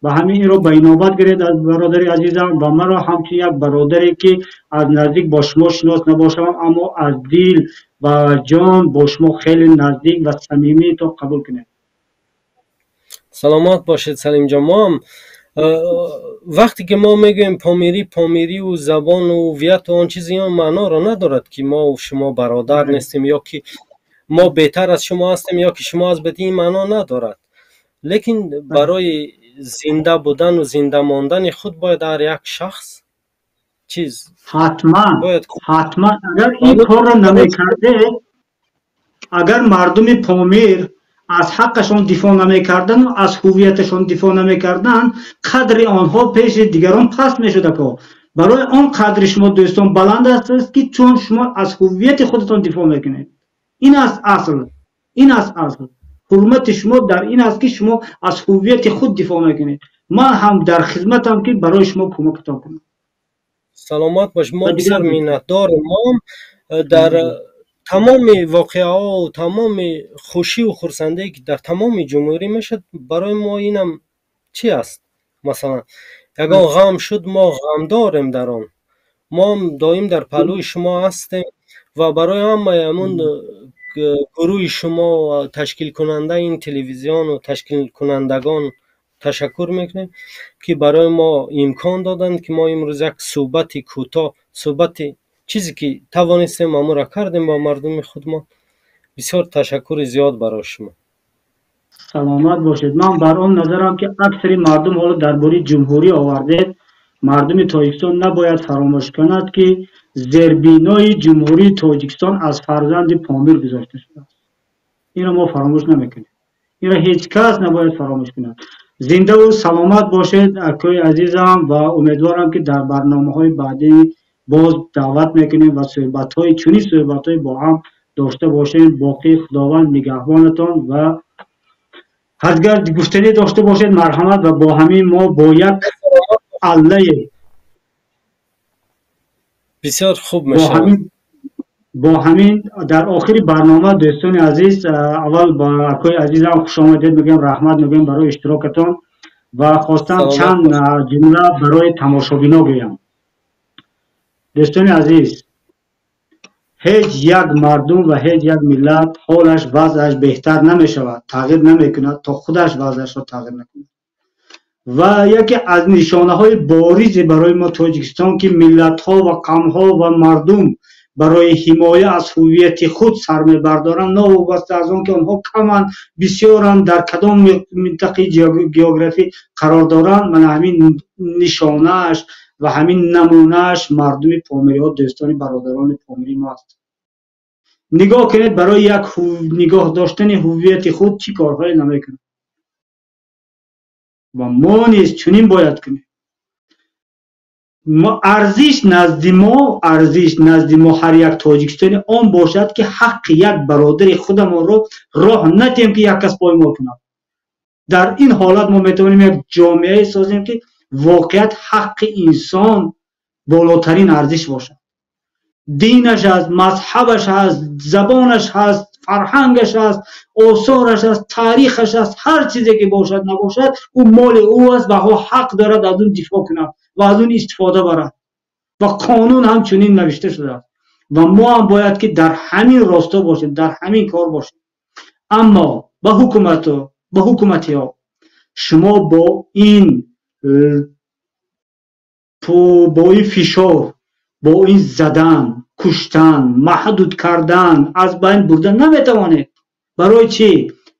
Ва ҳамин инро ба инобат гиред аз бародари азизам ва маро ҳамчун як бародаре ки аз наздик бо шумо шинос набошам, аммо аз дил ва ҷон бо шумо хеле наздик ва самимӣ то қабул кунед. Саломат бошед, Салимҷон. Мо ҳам вақте ки мо мегӯем помирӣ, помириву забону ҳувияту он чизи он маъноро надорад ки мо шумо бародар нестем ё ки мо беҳтар аз шумо ҳастем ё ки шумо аз беди, ин маъно надорад. Лекин барои зинда будану зинда мондани худ бояд ҳар як шахс чиз ҳатман, ҳатман. Агар ин корро намекардед, агар мардуми Помир аз ҳаққашон дифоъ намекардану аз ҳувияташон дифоъ намекарданд, қадри онҳо пеши дигарон паст мешуд. Ако, барои он қадри шумо, дӯстон, баланд аст, ки чун шумо аз ҳувияти худатон дифоъ мекунед. Ин аст асл, ин аст асл. Ҳурмати шумо дар ин аст, ки шумо аз ҳувияти худ дифоъ мекунед. Ман ҳам дар хизматам, ки барои шумо кӯмактон кунам. Саломат бош. Мо бисёр миннатдорем. Мо дар тамоми воқеаҳо, тамоми хушиву хурсандие ки дар тамоми ҷумҳурӣ мешавад, барои мо инам чи аст, масалан, ягон ғам шуд, мо ғамдорем дар он, мо доим дар паҳлӯи шумо ҳастем ва барои ҳамаи ҳамун гурӯҳи шумо, ташкилкунандаи ин телевизиону ташкилкунандагон ташаккур мекунем, ки барои мо имкон доданд, ки мо имрӯз як суҳбати кӯтоҳ, суҳбати чизе ки тавонистем, ҳамонро кардем бо мардуми худмон. Бисёр ташаккури зиёд барои шумо. Саломат бошед. Ман бар он назарам, ки аксари мардум, ҳоло дар бораи ҷумҳурӣ овардед, мардуми Тоҷикистон набояд фаромӯш кунад, ки зербинои Ҷумҳурии Тоҷикистон аз фарзанди Помир гузошта шудааст. Инро мо фаромӯш намекунем, инро ҳеҷ кас набояд фаромӯш кунад. Зиндаву саломат бошед, акои азизам, ва умедворам, ки дар барномаҳои баъдӣ боз даъват мекунем ва суҳбатҳои чунин суҳбатҳои бо ҳам дошта бошем. Боқӣ Худованд нигаҳбонатон ва агар гуфтанӣ дошта бошед, марҳамат. Ва бо ҳамин мо бо як аллае Бисёр хуб мешавад. Бо ҳамин дар охири барнома, дӯстони азиз, аввал ба акои азизам хушомадед мегӯям, раҳмат мегӯям барои иштирокатон ва хостам чанд ҷумла барои тамошобино гӯям. Дӯстони азиз, ҳеҷ як мардум ва ҳеҷ як миллат ҳолаш, вазъаш беҳтар намешавад, тағйир намекунад, то худаш вазъашро тағйир накунад. Ва яке аз нишонаҳои боризе барои мо, Тоҷикистон, ки миллатҳо ва қавмҳо ва мардум барои ҳимоя аз ҳувияти худ сар мебардоранд, новобаста аз он ки онҳо каманд, бисёранд, дар кадом минтақаи географӣ қарор доранд, мана ҳамин нишонааш ва ҳамин намунааш мардуми помириҳо, дӯстони бародарони помирӣ мо ҳастанд. Нигоҳ кунед, барои як нигоҳ доштани ҳувияти худ чӣ корҳое намекунанд ва мо низ чунин бояд кунем. Арзиш назди мо, арзиш назди мо ҳар як тоҷикистони он бошад, ки ҳаққи як бародари худамонро роҳ надиҳем, ки як кас поймол кунад. Дар ин ҳолат мо метавонем як ҷомеае созем, ки воқеият ҳаққи инсон болотарин арзиш бошад. Динаш аст, мазҳабаш аст, забонаш ҳаст, фарҳангаш аст, осораш аст, таърихаш аст, ҳар чизе ки бошад, набошад, ӯ моли ӯ аст ва ҳо ҳақ дорад аз он дифоъ кунад ва аз он истифода барад. Ва қонун ҳам чунин навишта шудааст ва мо ҳам бояд ки дар ҳамин росто бошем, дар ҳамин кор бошем. Аммо ба ҳукумату ба ҳукуматиҳо, шумо бо ин фишор, бо ин задан, куштан, маҳдуд кардан, аз байн бурдан наметавонед. Барои чӣ?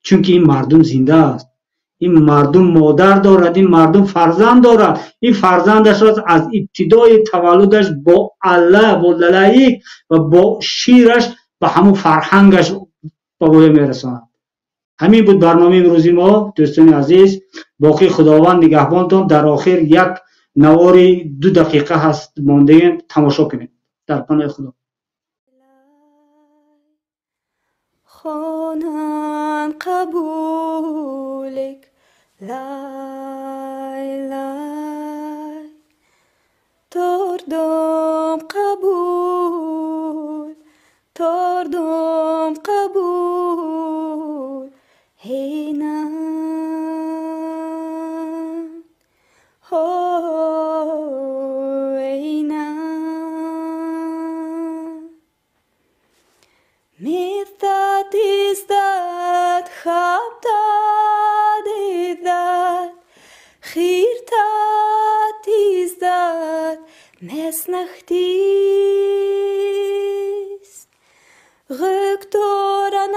Чунки ин мардум зинда аст, ин мардум модар дорад, ин мардум фарзанд дорад. Ин фарзандашро аз ибтидои таваллудаш бо алла, бо лалаик ва бо шираш ба ҳамун фарҳангаш ба воя мерасонад. Ҳамин буд барномаи имрӯзи мо, дӯстони азиз. Боқӣ Худованд нигаҳбонтон. Дар охир як навори 2 дақиқа ҳаст мондаем, тамошо кунед. Дар паноҳи Худо. Хонан қабулек, лай лай, тордом қабул, тордом қабул. Mesnachtis Ruktoranan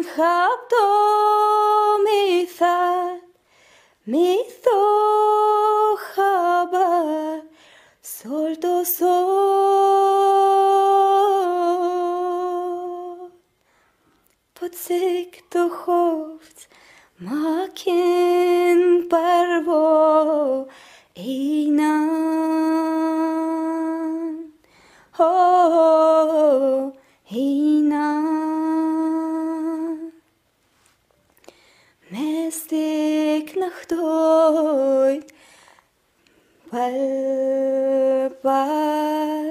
Chapto Mithat Mitho Chaba Solto Sol Potsik to Makin parvo einan, oh einan. Mestik nachtoit, bal bal,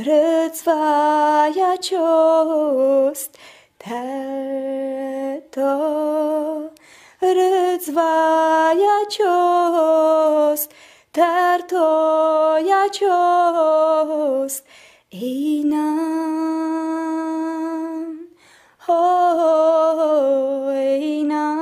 rıtzvaya chost, terto. Rıdzvaya chost, tertoya chost, einan, oh einan.